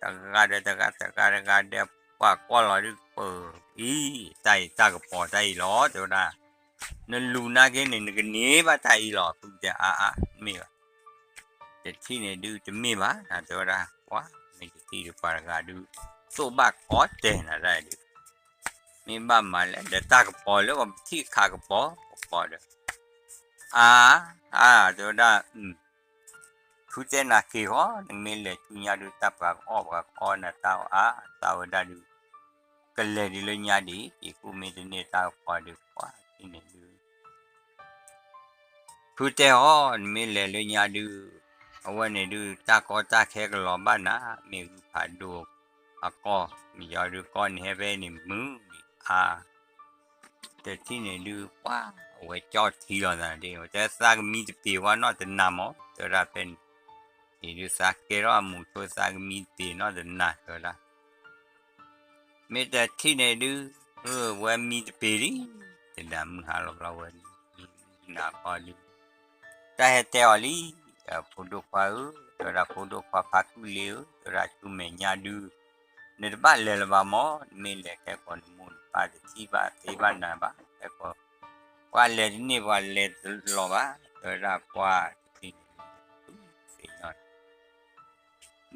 တဂၤဒီးတဂၤ တဂၤတဂၤဒီး ပှၤကွၢ်လီၤဒုး ပၢ်အံၤ တၢ်အံၤတၢ်ကပီၤတၢ်အံၤလီၤ တဲဝဲဒၣ် နလူၤနာ်က့န့ၣ် နကန့ၢ်ဘၣ်တၢ်အံၤလီၤ ဖုတဲအါအါ မ့ၢ်ဘၣ် တထံၣ်န့ၣ်ဒုး တမ့ၢ်ဘၣ် နၤတဲဝဲဒၣ် ပှၤ မ့ၢ်တထံၣ်ဒုးပှၤတဂၤဒုး သိၣ်ဘၣ်ကီတဲာ်နၤဒၣ်ဒုး မ့ၢ်ဘၣ်မၤလဲၣ် ဒီးတၢ်ကပီၤလၢပထံၣ်ခးကပီၤ ကပီၤဒီး အါ အါ တဲဝဲဒၣ် ဖုတဲနၤက့ၤဃီ နမ့ၢ်လဲၤဆူညါဒုး တၢ်ပှၤကအီၣ်ပှၤကအီနၤတၢ်အါ တၢ်ဝဲဒၣ်ဒုး ကလဲၤဒုးလၢညါဒံး က့ၤကူၣ်မ့ၢ်တန့ၢ်တၢ်ကပီၤဒုး ပှၤတထံၣ်န့ၣ်ဒုး ဖုတဲအီၤ နမ့ၢ်လဲၤလၢညါဒုး အဝဲန့ၣ်ဒုး တၢ်ကီတၢ်ခဲကလီၤဘၣ်နၤ မ့ၢ်ဂုၢ်ဖးဒိၣ်အကီၢ် မ့ၢ်ယီၤဒုးကီၢ်န့ၣ်ဟဲဖဲန့ၣ်မုၢ်ဒံးအါ တထံၣ်န့ၣ်ဒုး ပှၤ အ အဝဲကၠီၣ်ထံလီၤသးန့ၣ် တဲသးကမံတပ့ၤဝဲနီၢ်တနၤမး တဲဝဲဒၣ်ဖဲန့ၣ်, အံၤဒုးသးကဲထီၣ်အမူးဆိသးကမံတပ့ၤနီၢ်တနၤ တဲဝဲဒၣ် မ့ၢ်တထံၣ်န့ၣ်ဒုး, ဝဲမံတပ့ၤလံ, တနၤမုၢ်ဟါလီၤဘျီဝဲ, နၤဃီဒုး, တၢ်ဟဲတဲအီၤလံ, ဖိဒိၣ်ခွါဧၢ, တဲဝဲဒၣ်ဖိဒိၣ်ခွါဖါကုၢ်လ့ဧၢ, တဲဝဲဒၣ်ဆူမဲာ်ညါဒုး, နတဘၣ်လဲၤလၢၤဘၣ်မး, နမ့ၢ်လဲၤခဲကီးနမိၢ်နပၢ်တထံၣ်ဘၣ်သ့ဘၣ်နၤဘၣ်, ခဲကီး, ပှၤလဲၤတန့ၢ်ပှၤလဲၤတလီၤဘၣ်, တဲဝဲဒၣ်ပှၤတထံၣ်န့ၣ်, သ့ၣ်နီၣ်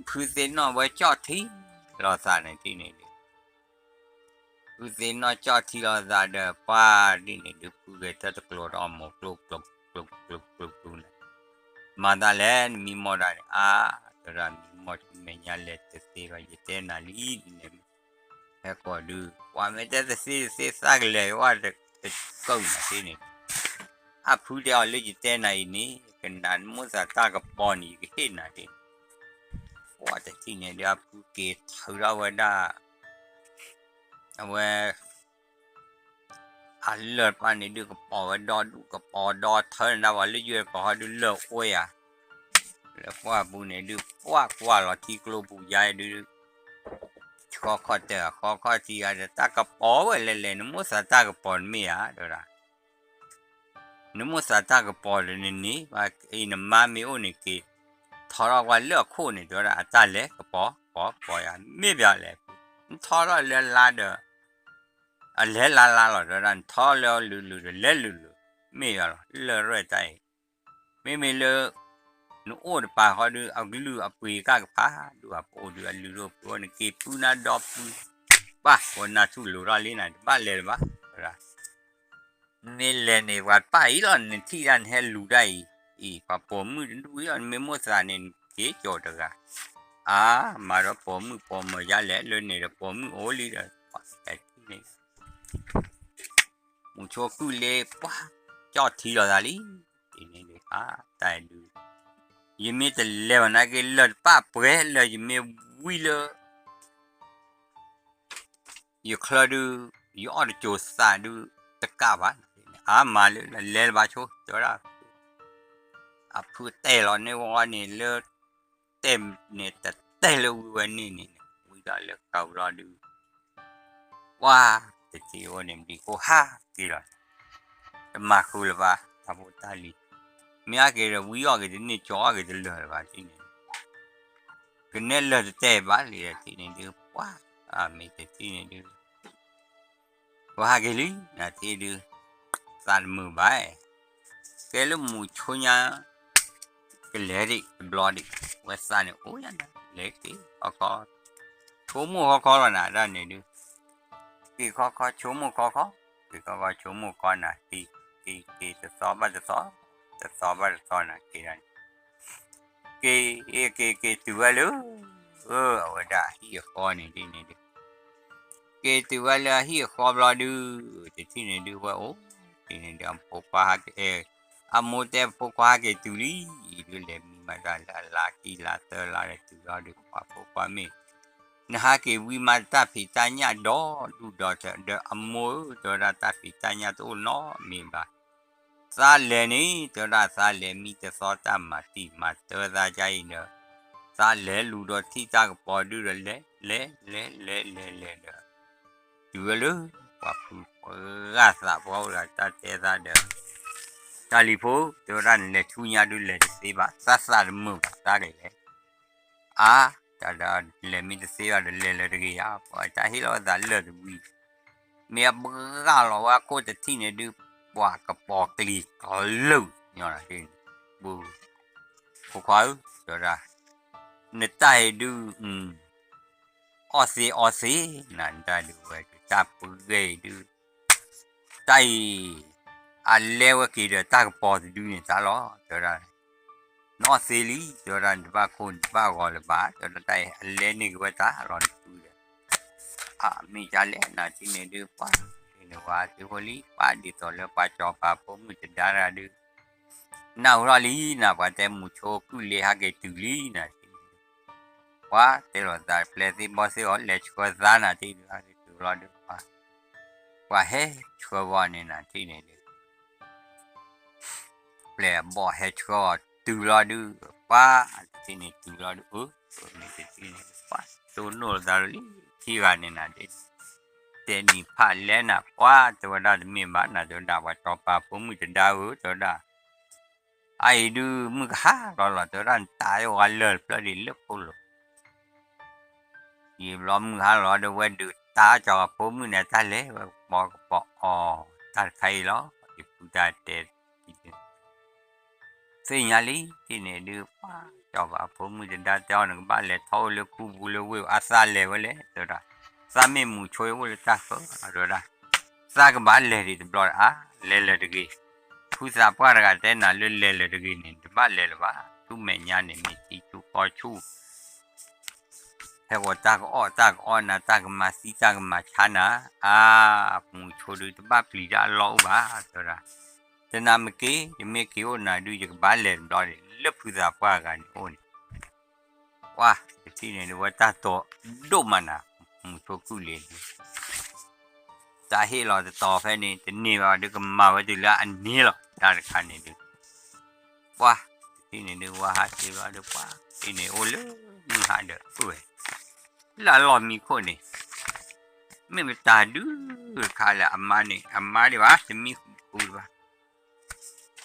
ဖုသ့ၣ်နီၣ်ဝဲကၠီၣ်ထံလီၤသးန့ၣ်ဒ်န့ၣ်ဒုး, ဖုသ့ၣ်နီၣ်ကၠီၣ်ထံလီၤသးဒီး ပှၤဒ်န့ၣ်ဒုး ဖုဂဲၤထၢၣ်တကျိၤဒီးအမိၢ်ကျိကျိကျိကျိန့ၣ်, မၤသးလဲၣ် နမံမီၢ်ဒၣ်န့ၣ်, အါ, တဲဒၣ်မံမီၢ်ဆူမဲာ်ညါလဲၤတသ့ဘၣ် ယတဲနၤလံဒ်န့ၣ်, ဟဲကီးဒုး ပှၤမ့ၢ်တဲတသ့တသ့သးကလဲၤဝဲ တကၢၢ်နၤဒ်န့ၣ် အဖုတဲအီၤလၢယတဲနၤအံၤန့ၣ် ကနၣ်နမိၣ်သးတၢ်ကပီၤန့ၣ် ယကဟ့ၣ်နၤဒ်န့ၣ်, ပှၤတထံၣ်န့ၣ်ဒုး အဖုက့ၤထုးထီၣ်ဝဲဒၣ်, အဝဲ, အလၢၢ်တပၤန့ၣ်ဒုး ကပီၤဝဲဒီဒူၣ် ကပီၤဒီထၢန့ၣ်ဒၣ် ပှၤလၢယွဲၢ်ကီၢ်ဟီဒုးလၢၢ်အိၣ်ဧါ, လၢပှၢ်ပူၤန့ၣ်ဒုး ပှၢ်ကွၢ်လီၤထံကျိပူၤယါဒုး ဃီခီၣ်တၢၢ် ဃီခီၣ်ထံဂၤဒီး တၢ်ကပီၤဝဲလဲၣ်လဲၣ် နမိၣ်သးတၢ်ကပီၤတမ့ၢ်ဧါ တဲဝဲဒၣ်, နမိၣ်သးတၢ်ကပီၤဒီးနန့ၣ် အံၤနမါမ့ၢ်အိၣ်န့ၣ်က့ၤ ထီထီၣ်ကွၢ်လၢအခိၣ်န့ၣ် တဲဝဲဒၣ် အတၢ်လဲၤကပီၤ ကပီၤ ကပီၤယၤ မ့ၢ်ဘၣ်လဲၣ်, နထီထီၣ်လၢလါဒီး အလဲၤလါလါလီၤ တဲဝဲဒၣ် နထီလၢလုာ်လုာ်ဒီးလဲၤလုာ်လုာ် မ့ၢ်ယၤလီၤ လၢၢ်ရဲၣ်တၢ်အံၤ, မ့မ့ၢ်လၢ နအိၣ်တပၤဃီဒုး အလုၢ်အပှ့ၤကၢ်ကဖး ဒုးအပအိၣ်ဒုးအလုၢ်ဒိၣ်ပှ့ၤအိၣ်န့ၣ် က့ၤပုၢ်နၤဒီပုၢ်, ပၢ် ဝဲနၢ်ထူၣ်လိၤထီၣ်လံနၤ တဘၣ်လဲၤလၢၤဘၣ်, မ့ၢ်လဲၤန့ၣ် ပှၤတပၢ်အံၤလီၤ နထံၣ်ဒၣ်နဟဲလူၤတၢ်အံၤ, အံၤ ပှၤပိာ်မုၣ်တဒူၣ်အံၤလီၤ နမ့ၢ်မိၣ်သးန့ၣ် နက့ၤကၠီၤတဂၤ, အါ မၤဒီးပိာ်မုၣ်ပိာ်မၢၤယါလဲၣ် လၢန့ၣ်ဒီးပိာ်မုၣ်အိၣ်လံဒီး ပှၤတဲထံၣ်န့ၣ် မူဆိကုၢ်လ့ ပှၤ ကၠီၣ်ထံလီၤသးလံ, တန့ၣ်ဒုး တၢ်ဒုး ယမ့ၢ်တလဲၤဘၣ်နာ်က့ လၢၢ်တပၢ်ပှဲၤလၢယမ့ၢ်ဝံလၢ ယချၢဒုး ယအီၣ်တစိၤသးဒုး တကးဘၣ်, အါမးလၢလဲၤလၢၤဘၣ်ဆိ တဲဝဲဒၣ်, အဖုတဲလီၤန့ၢ်ဝဲန့ၣ်လၢ တဲန့ၣ် တတဲလၢဝံဝဲန့ၣ်န့ၣ် ဝံဒၣ်လၢကဘျီဒုး ပှၤ တထံၣ်အိၣ်န့ၣ် ဘျံးခိၣ်ဟးက့ၤလီၤ, တမၤဃုာ်လၢၤဘၣ် တၢ်ဖိတၢ်လံၤ, မ့ၢ်ဟးက့ၤဒီး ဝံအီၣ်က့ၤတန့ၢ်ကၠီအီၣ်က့ၤတလၢာ်လၢၤဘၣ်ထံၣ်န့ၣ်, ကနဲလၢာ်တတဲဘၣ်လံထံၣ်န့ၣ်ဒုး ပှၤ မ့ၢ်တထံၣ်န့ၣ်ဒုး ပှၤဟးက့ၤလံ နထံၣ်ဒုး သးတမုာ်ဘၣ်, ကဲလၢမူဆိညါ ကလဲၤဒံးတဘျီဒံး ဝဲသးန့ၣ်အိၣ်ယါနၤ လဲၤက့ၤခီခီ ဆိကမိၣ်ခီခီလီၤနၤ ဒၣ်န့ၣ်ဒုး က့ၤခီခီဆိကမိၣ်ခီခီ, က့ၤခီခီဆိကမိၣ်ခီနၤ က့ၤ က့ၤက့ၤတသီဘၣ်တသီ, တသီဘၣ်တသီနၤ က့ၤဒၣ်န့ၣ် က့ၤ က့ၤက့ၤတုၤဝဲလၢ အဝဲဒၣ်အဟံၣ်အဃီန့ၣ်ဒ်န့ၣ်ဒုး က့ၤတုၤဝဲလၢအဟံၣ်အဃီဘျီဒုး တထံၣ်န့ၣ်ဒုးဝဲအိၣ် ဒ်န့ၣ်ဒုး အဖိခွါဟဲက့ၤ အမိၢ်တဲဖိခွါဟဲက့ၤတုၤလံ ဒုးလဲၤမံမၤတၢ်လၢအလါခံလါသၢလါဒီးတုၤလီၤဒုး ပှၤဖိခွါမ့ၢ် နဟးက့ၤဝံမၤတၢ်ဖံးတၢ်ညၣ်ဒီးဒူၣ်ဒီးထၢဒီးအမိၢ်ဧၢ တဲဝဲဒၣ်တၢ်ဖံးတၢ်ညၣ်တအိၣ်နီတမံၤဘၣ် သးလဲၤန့ၣ် တဲဝဲဒၣ်သးလဲၤမံတသီတၢ်မၤတံၤမၤတၢ်သးဒ်အံၤဒီး သးလဲၤလူၤဒီးထံၣ်တၢ်ကပီၤဒုဒီးလဲၤ လဲၤ လဲၤ လဲၤ လဲၤ လဲၤဒီး တုၤဝဲလၢ ပှၤဖုပှၤဂၤတၢ်တဲသးဒီး တၢ်လံၤဖိ တဲဝဲဒၣ်နလဲၤဆူညါဒုလဲၤတသ့ဘၣ် သးသးတမုာ်ဘၣ်သးကလဲၤ အါ တၢ်ဒီးလဲၤမံတသ့ဘၣ်ဒီးလဲၤလၢတဂ့ၤဧါ ပှၤတၢ်ဟ့ၣ်လီၤဝဲသးလၢာ်တဝံၤ မ့ၢ်အဘှါလီၤဝဲအခိၣ်တထံၣ်န့ၣ်ဒုး ပှၤကပီၤကျံၤကလုာ်ညီနုၢ်န့ၣ် ပူၤ ဖိခွါဧၢ တဲဝဲဒၣ် နတၢ်အံၤဒုး အီၣ်သ့အီသ့ နတၢ်ဒုးဝဲဒုး တၢ်ပှဲၤအံၤဒုး တၢ်အံၤ အလဲဝဲက့ၤဒီးတၢ်ကပီၤတဒုန့ၣ်တၢ်လီၤ တဲဝဲဒၣ် နအီၣ်သ့လံ တဲဝဲဒၣ် နတဘၣ်ခိၣ်နတဘၣ်ဂီၤလၢၤဘၣ် တဲဝဲဒၣ် တၢ်အံၤအလဲန့ၢ်က့ၤဝဲတၢ်လီၤနဖုဒီး အမ့ၢ်ဒ်လဲၣ် နထံၣ်န့ၣ်ဒုး ပှၤ န့ၣ်ဝဲသ့ၣ်ဖိလံ ပှၤဒ်သိးလၢပှၤစီၤပၤဖိမုၣ်တဒါတဂၤဒုး နၢ်ဟူထီၣ်လံ နပှၤတဲမူဆိကုၢ်လ့ဟဲက့ၤတုၤလံနထံၣ်န့ၣ်ဒုး ပှၤတဲလီၤသးပျဲသ့ၣ်ဘီသ့ၣ်အီၤ လဲၤဆှၢသးနထံၣ်ဒုး ဟဲက့ၤတုၤလီၤဒုး ပှၤ ပှၤဟဲဆှၢဘီန့ၣ်နထံၣ်န့ၣ်ဒုး ပျဲၢ်အဘီၣ်ဟဲဆှၢအီၤတုၤလီၤဒုး, ပှၤတထံၣ်န့ၣ်တုၤလီၤဒုး, အၢ မ့ၢ်တထံၣ်န့ၣ် ပှၤတိၢ်နီၣ်လိာ်သးလီၤလံ, ခံဂၤန့ၣ်နၤဒ် တဲနံၤဖးလဲၣ်နၤ ပှၤတဲဝဲဒၣ်တမ့ၢ်ဘၣ်နၤ တဲဝဲဒၣ် ပှၤစီၤပၤဖိမုၣ်တဒါဧၢ တဲဝဲဒၣ် အအံၤဒုး မုၢ်ကဟါလီၤလီၤ တဲဝဲဒၣ် နတၢ်ယိၣ်ဂၤလၢာ်တဖျၢၣ်ဒ်လၢခိၣ်လိၤ, ယံာ်ဘျီမုၢ်ဟါလီၤဒီး ဝဲဒုးတၢ်စီၤပၤဖိမုၣ်န့ၣ် တၢ်လဲၤဝဲကပီၤကပီၤအီၤ တၢ်တခါအံၤလီၤ, ယဖုတၢ်တဲ သ့ၣ်ညါလံ တထံၣ်န့ၣ်ဒုး ပှၤစီၤပၤဖိမုၣ်တဒါတဲအီၤ နကဘၣ်လဲၤထီၣ်အိၣ်လၢခူပူၤလၢဝ့ၢ် အသးလဲၤဝဲလဲၣ် တဲဝဲဒၣ်, သးမ့ၢ်မူၤဆိဝဲလၢတၢ်ဃၢၤ တဲဝဲဒၣ်, သးကဘၣ်လဲၤဒံးတဘျီဒီး အါ လဲၤလၢာ်တဂ့ၤ, ဖုသးပှၢ်တဂၤတဲနၤလၢလဲၤလၢာ်တဂ့ၤန့ၣ် တဘၣ်လဲၤလၢၤဘၣ်, ဆူမဲာ်ညါန့ၣ် မ့ၢ်ထံဆူကီၢ်ဆူ ဟဲဂီၤတၢ်ကအီၣ်တၢ်ကအီနၤ တၢ်ကမၤသံတၢ်ကမၤဆါနၤ, အါ မူၤဆိဒုး တဘၣ်ပျံၤတၢ်အလီၢ်အိၣ်ဘၣ် တဲဝဲဒၣ်, တနၤမ့ၢ်က့ၤ ယမ့ၢ်က့ၤအိၣ်နၤဒုး ယကဘၣ်လဲၤတဘျီန့ၣ် လၢဖုသးပှၢ်ဂၤန့ၣ်အိၣ်န့ၣ်, ပှၤတထံၣ်န့ၣ်ဒုး ဝဲတၢ်တိာ်ဒိၣ်မးနၤ, မူၤဆိကုၢ်လ့ၤဒုး တၢ်ဟ့ၣ်လီၤတတီၤဖဲန့ၣ် တန့ၢ်ဘၣ်ဒုး ကမၤဝဲတုၤလၢအန့ၢ်လီၤ တၢ်တခါန့ၣ်ဒုး, ပှၤတထံၣ်န့ၣ်ဒုး ဝဲဟးက့ၤဘျီဒုး ပှၤတထံၣ်န့ၣ် အိၣ်လၢမုၢ်ဟါဒီး အိၣ်ဝဲ လၢအလီၢ်မံခိၣ်န့ၣ်, မ့ၢ်မတၤဒုးတခါလၢအမါန့ၣ် အမါဒံးဘၣ် တမံဃုာ်ပူၤဒံးဘၣ်,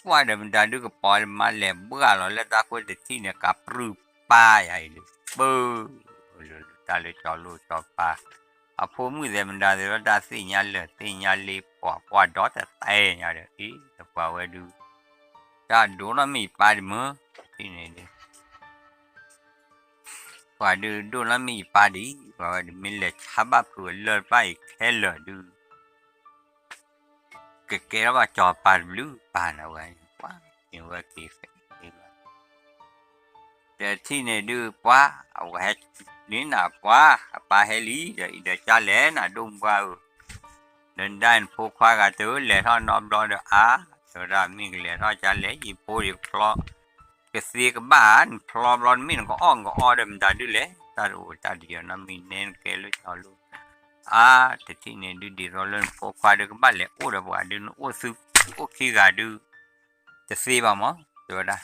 ပှၤဒီးမတၤဒုးကပီၤမါလဲၤဘှၣ်လီၤလၢတၢ်ခိၣ်တထံၣ်န့ၣ် ကပြုၢ်ပၢ်ယၤအံၤဒုး ပၢၢ် လၢတၢ်လၢစီၤလိၣ်စီၤပၤ, အဖိမုၣ်သဲးမတၤသ့ၣ်ဒီးတၢ်သ့ၣ်ညါလၢာ်သ့ၣ်ညါလ့ ပှၤကွၢ်ဒီတသဲညါဒီး အ့ တပှၤဝဲဒုး တၢ်ဒိးနီတမ့ၢ်ယပၢ်ဒံးမၢ်, တထံၣ်န့ၣ်ဒုး ပှၤဒုးဒိၣ်နီတမ့ၢ်ယပၢ်ဒံး ပှၤဝဲဒုးမ့ၢ်လဲၤဆါဘၣ်ဖုးဝဲလၢာ်တဖၣ်အံၤခဲလၢာ်ဒုး ကကဲထီၣ်ဘၣ်စီၤပၤတဘျုးပၢ်န့ၣ်ဝဲ, ပှၤန့ၣ်ဝဲက့ၤဖဲလီၤ, တထံၣ်န့ၣ်ဒုး ပှၤ အဝဲဟဲန့ၢ်နၤပှၤ အပၢ်ဟဲလံ ဒီးအံၤဒီးကၢ်လဲၣ်နၤဒိၣ်မူဘၣ်ဧၢ, ဒီးနဒၣ်နဖိခွါဂၤတလဲၤထီၣ်နီတဘျီဒီး အါ တဲဝဲဒၣ် မ့ၢ်ကလဲၤထီၣ်ကၢ်လဲၣ် ယဖိယဖျီ ကသ့ကဘၣ်ဧါ နဖျီဘျီ နမ့ၢ်နကအီၣ်နကအီဒီးမတၤဒုးလဲၣ် တၢ်တအိၣ်တၢ်တယီၤနီတမံၤ နဲနကဲလၢစီၤလိၣ်, အါ တထံၣ်န့ၣ်ဒုး ဒ်သိးလၢနဖိခွါဒုးကဘၣ်လဲၤအိၣ်ဒီးပှၤဒုး နအိၣ်သုအိၣ်ခံဂၤဒုး တသ့ဘၣ်မၢ် တဲဝဲဒၣ်,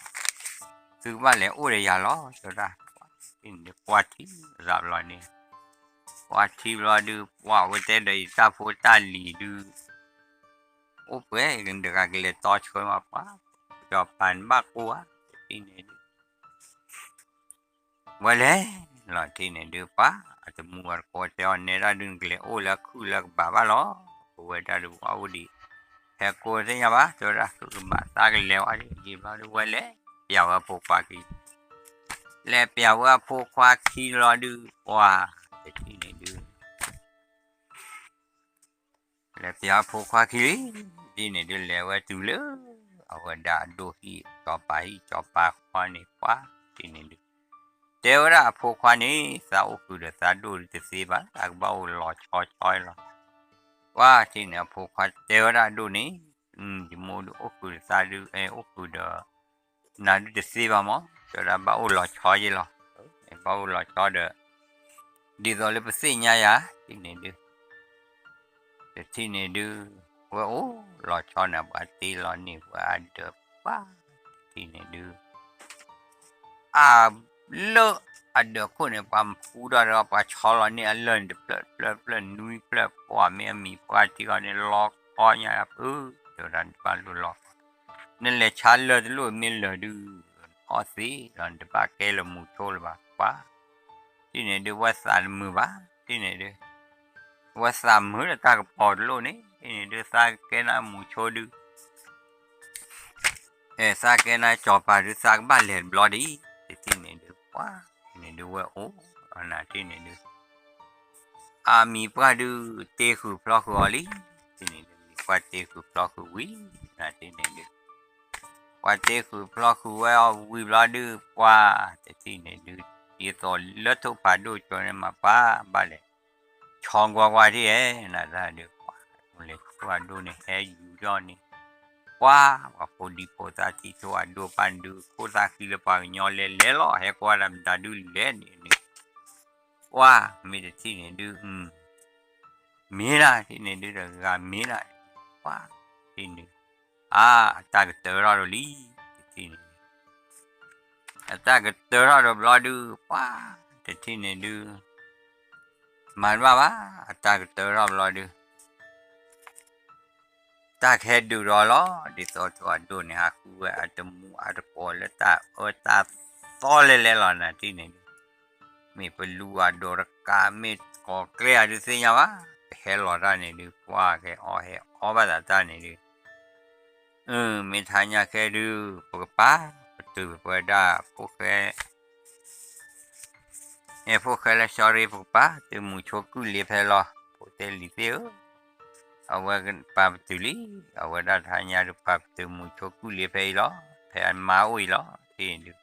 သုကဘၣ်လဲၤအိၣ်ဒီးယၤလီၤ တဲဝဲဒၣ်, ကွၢ်ထံသးဘျီန့ၣ်, ကွၢ်ထံဘျီဒုး ပှၤဝဲတဲဒီးယတၢ်ဖိတၢ်လံၤဒုး အိၣ်ပှဲၤ တဂၤကလဲၤတီဆှၢမးပှၤ, စီၤပၤန့ၣ်ဘၣ်ကိၢ်ဧါ, တထံၣ်န့ၣ်ဒုး ဝဲလဲၤလီၤ တထံၣ်န့ၣ်ဒုး ပှၤအတမူအတကိးတဲအီၤ နဲဒၣ်ဒုး နကလဲၤအိၣ်လၢအခုၣ်လၢကဘၣ်ဘၣ်လီၤ, ပဝဲဒၣ်ဒုး ပှၤအိၣ်ဒံး ဟဲကိးသ့ၣ်ညါဘၣ် တဲဝဲဒၣ် ကဘၣ်သးကလဲၤဝဲဒ်ယံာ်ဘျီဒုး ဝဲလဲၤပျးဝဲအဖိခွါခံ, လဲၤပျးဝဲအဖိခွါခံလီၤဒုး ပှၤတထံၣ်န့ၣ်ဒုး လဲၤပျးအဖိခွါခံလံ, တထံၣ်န့ၣ်ဒုး လဲၤဝဲတုၤလၢ အဝဲဒၣ်အဒိၣ်ဟံၣ် စီၤပၤဟံၣ် စီၤပၤဃီန့ၣ် ပှၤတထံၣ်န့ၣ်ဒုး တဲဝဲဒၣ်အဖိခွါန့ၣ် သးအိၣ်ဃုာ်ဒီးသးဒိၣ်ဒုးတသ့ဘၣ် သးကဘၣ်အိၣ်လီၤဆီဆီလီၤ, ပှၤတထံၣ်န့ၣ် အဖိခွါတဲဝဲဒၣ်အဒိၣ်န့ၣ်, ယမိၢ်ဒုးအိၣ်ဃုာ်ဒီးသးဒုး အိၣ်ဃုာ်ဒီး နၤဒုးတသ့ဘၣ်မၢ်, တဲဝဲဒၣ်ဘၣ်အိၣ်လီၤဆီယ့လီၤ, ဘၣ်အိၣ်လီၤဆီဒီး ဒ်သိးလၢပသ့ၣ်ညါယၤ တထံၣ်န့ၣ်ဒုး တထံၣ်န့ၣ်ဒုး ဝဲအိၣ်လီၤဆီန့ၣ် ပှၤတ့လီၤန့ၢ်ဝဲအဒၢးပှၤ, တထံၣ်န့ၣ်ဒုး အ လၢအဒၢးခိၣ်န့ၣ် ပှၤမူထီၣ်ဒီး ပှၤဆီလီၤန့ၢ်အလၢၢ်န့ၣ် တဖျၢၣ်တဖျၢၣ်တဖျၢၣ် နွံဖျၢၣ် ပှၤမ့ၢ်အမံၤပှၢ်ထံဂီၤန့ၣ် လီၤခီညါအဖု, တဲဝဲဒၣ်နတဘၣ်လိၣ်လီၤ, နလဲၤဆါလၢၢ်တလိၣ်မ့ၢ်လၢာ်ဒုး အီၣ်သ့လီၤ နတဘၣ်ကဲလၢမူဆိလၢၤဘၣ် ပှၤ တထံၣ်န့ၣ်ဒုး ဝဲသးတမုာ်ဘၣ် တထံၣ်န့ၣ်ဒုး ဝဲသးမုာ်ဒီးတၢ်ကပီၤတလိၣ်န့ၣ် တထံၣ်န့ၣ်ဒုး သးကကဲနၤမူဆိဒုး အဲ သးကဲနၤစီၤပၤဒုး သးကဘၣ်လဲၤတဘျီဒ်အံၤ တထံၣ်န့ၣ်ဒုး ပှၤ တထံၣ်န့ၣ်ဒုးဝဲအိၣ် နတထံၣ်န့ၣ်ဒုး အမံၤပှၢ်ဒုး တ့ဃုာ်ဖျီဃုာ်အီၤလံ, တထံၣ်န့ၣ်ဒုး ပှၤတ့ဃုာ်ဖျီဃုာ်ဝံၤ နတထံၣ်န့ၣ်ဒုး ပှၤတ့ဃုာ်ဖျီဃုာ်ဝဲအီၤဝံၤဘျီဒုး ပှၤ တထံၣ်န့ၣ်ဒုး ဒ်သိးလၢထိၣ်ဖးဒိၣ်ကၠီန့ၣ်မး ပှၤဘၣ်လဲၤ ဆီကွၢ်ကွၢ်ထံၣ်ဧဲ နတၢ်ဒုး ပှၤ လဲၤထိၣ်အဒိၣ်န့ၣ် ဟဲယူၤထီၣ်န့ၣ် ပှၤ ပှၤဖိဒံဖိသၣ်ထံၣ်ထိၣ်အဒိၣ်ပၢ်ဒုး ခိၣ်သၣ်ဃံလၢပှၤကညီလဲၤလဲၤလီၤ ဟဲကွၢ်တၢ်မတၤဒုးလဲၣ်န့ၣ်န့ၣ် ပှၤ မ့ၢ်တထံၣ်န့ၣ်ဒုး မ့ၢ်ဒၣ်ထံၣ်န့ၣ်ဒုး တဂၤမ့ၢ်ဒၣ် ပှၤ ထံၣ်န့ၣ် အါ တၢ်ကတၢၢ်ထီၣ်ဒိၣ်လံ တထံၣ်န့ၣ်ဒုး အတၢ်ကတၢၢ်ထီၣ်တဘျီဒုး ပှၤတထံၣ်န့ၣ်ဒုး မၤတဘၣ်ဘၣ် အတၢ်ကတၢၢ်ထီၣ်ဘျီဒုး တၢ်ကဟဲဒုးဒီးလီၤ ဒ်သိးထိၣ်အဒိၣ်န့ၣ် ဟးဃုဝဲအတမူအတကိးလၢတၢ်အၢတၢ်သီလဲၤလဲၤလီၤ နထံၣ်န့ၣ်ဒုး မ့ၢ်ပလူအဒိးတကး မ့ၢ်ကီၢ်ကျဲအဒုးသ့ၣ်ညါဘၣ် ကဟဲလီၤတၢ်န့ၣ်ဒုး ကွၢ်ကဟဲအီၣ်ဟဲအီဘၣ်သးတၢ်န့ၣ်ဒုး အၢ မ့ၢ်ထါညါခဲဒုး ပကပာ်ပတုာ်ပဝဲဒၣ်ဖိၣ်ဃဲ အဲ ဖိၣ်ဃဲလၢ sorry ပကပာ်ပတုာ်မုၢ်ဆိကူၣ်လ့ၤဖဲလီၤ ဖိတဲလံၤသ့ၣ်ဧၢ, အဝဲပာ်ပတုာ်လံ, အဝဲဒၣ်ထါညါဒုးပာ်ပတုာ်မုၢ်ဆိကူၣ်လ့ၤဖဲအံၤလီၤ, ဖဲအမါအိၣ်အံၤလီၤ, တ့ၢ်ဒုး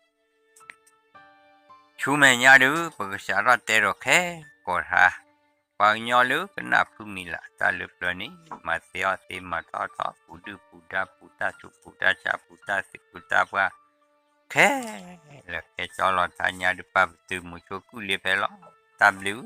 ဆူမဲာ်ညါဒုး ပကစးထီၣ်တဲဒီးခဲကိာ်ထါ, ပှၤကညီလၢကနၢ်ဖုမံၤလၢ်တၢ်လၢပျၢၤန့ၣ် မၤသ့အီၣ်သ့မၤထီၣ်ထီၣ် ပူၤဒုၣ်ပူၤဒါ ပူၤတၢ်ဆူးပူၤတၢ်ဆါ ပူၤတၢ်သံၣ်ပူၤတၢ်ပှၢ် ခဲလၢာ်ခဲဆ့လီၤ, ထါညါဒုးပာ်ပတုာ်မုၢ်ဆိကူၣ်လ့ၤဖဲလီၤ, တၢ်ဘျုး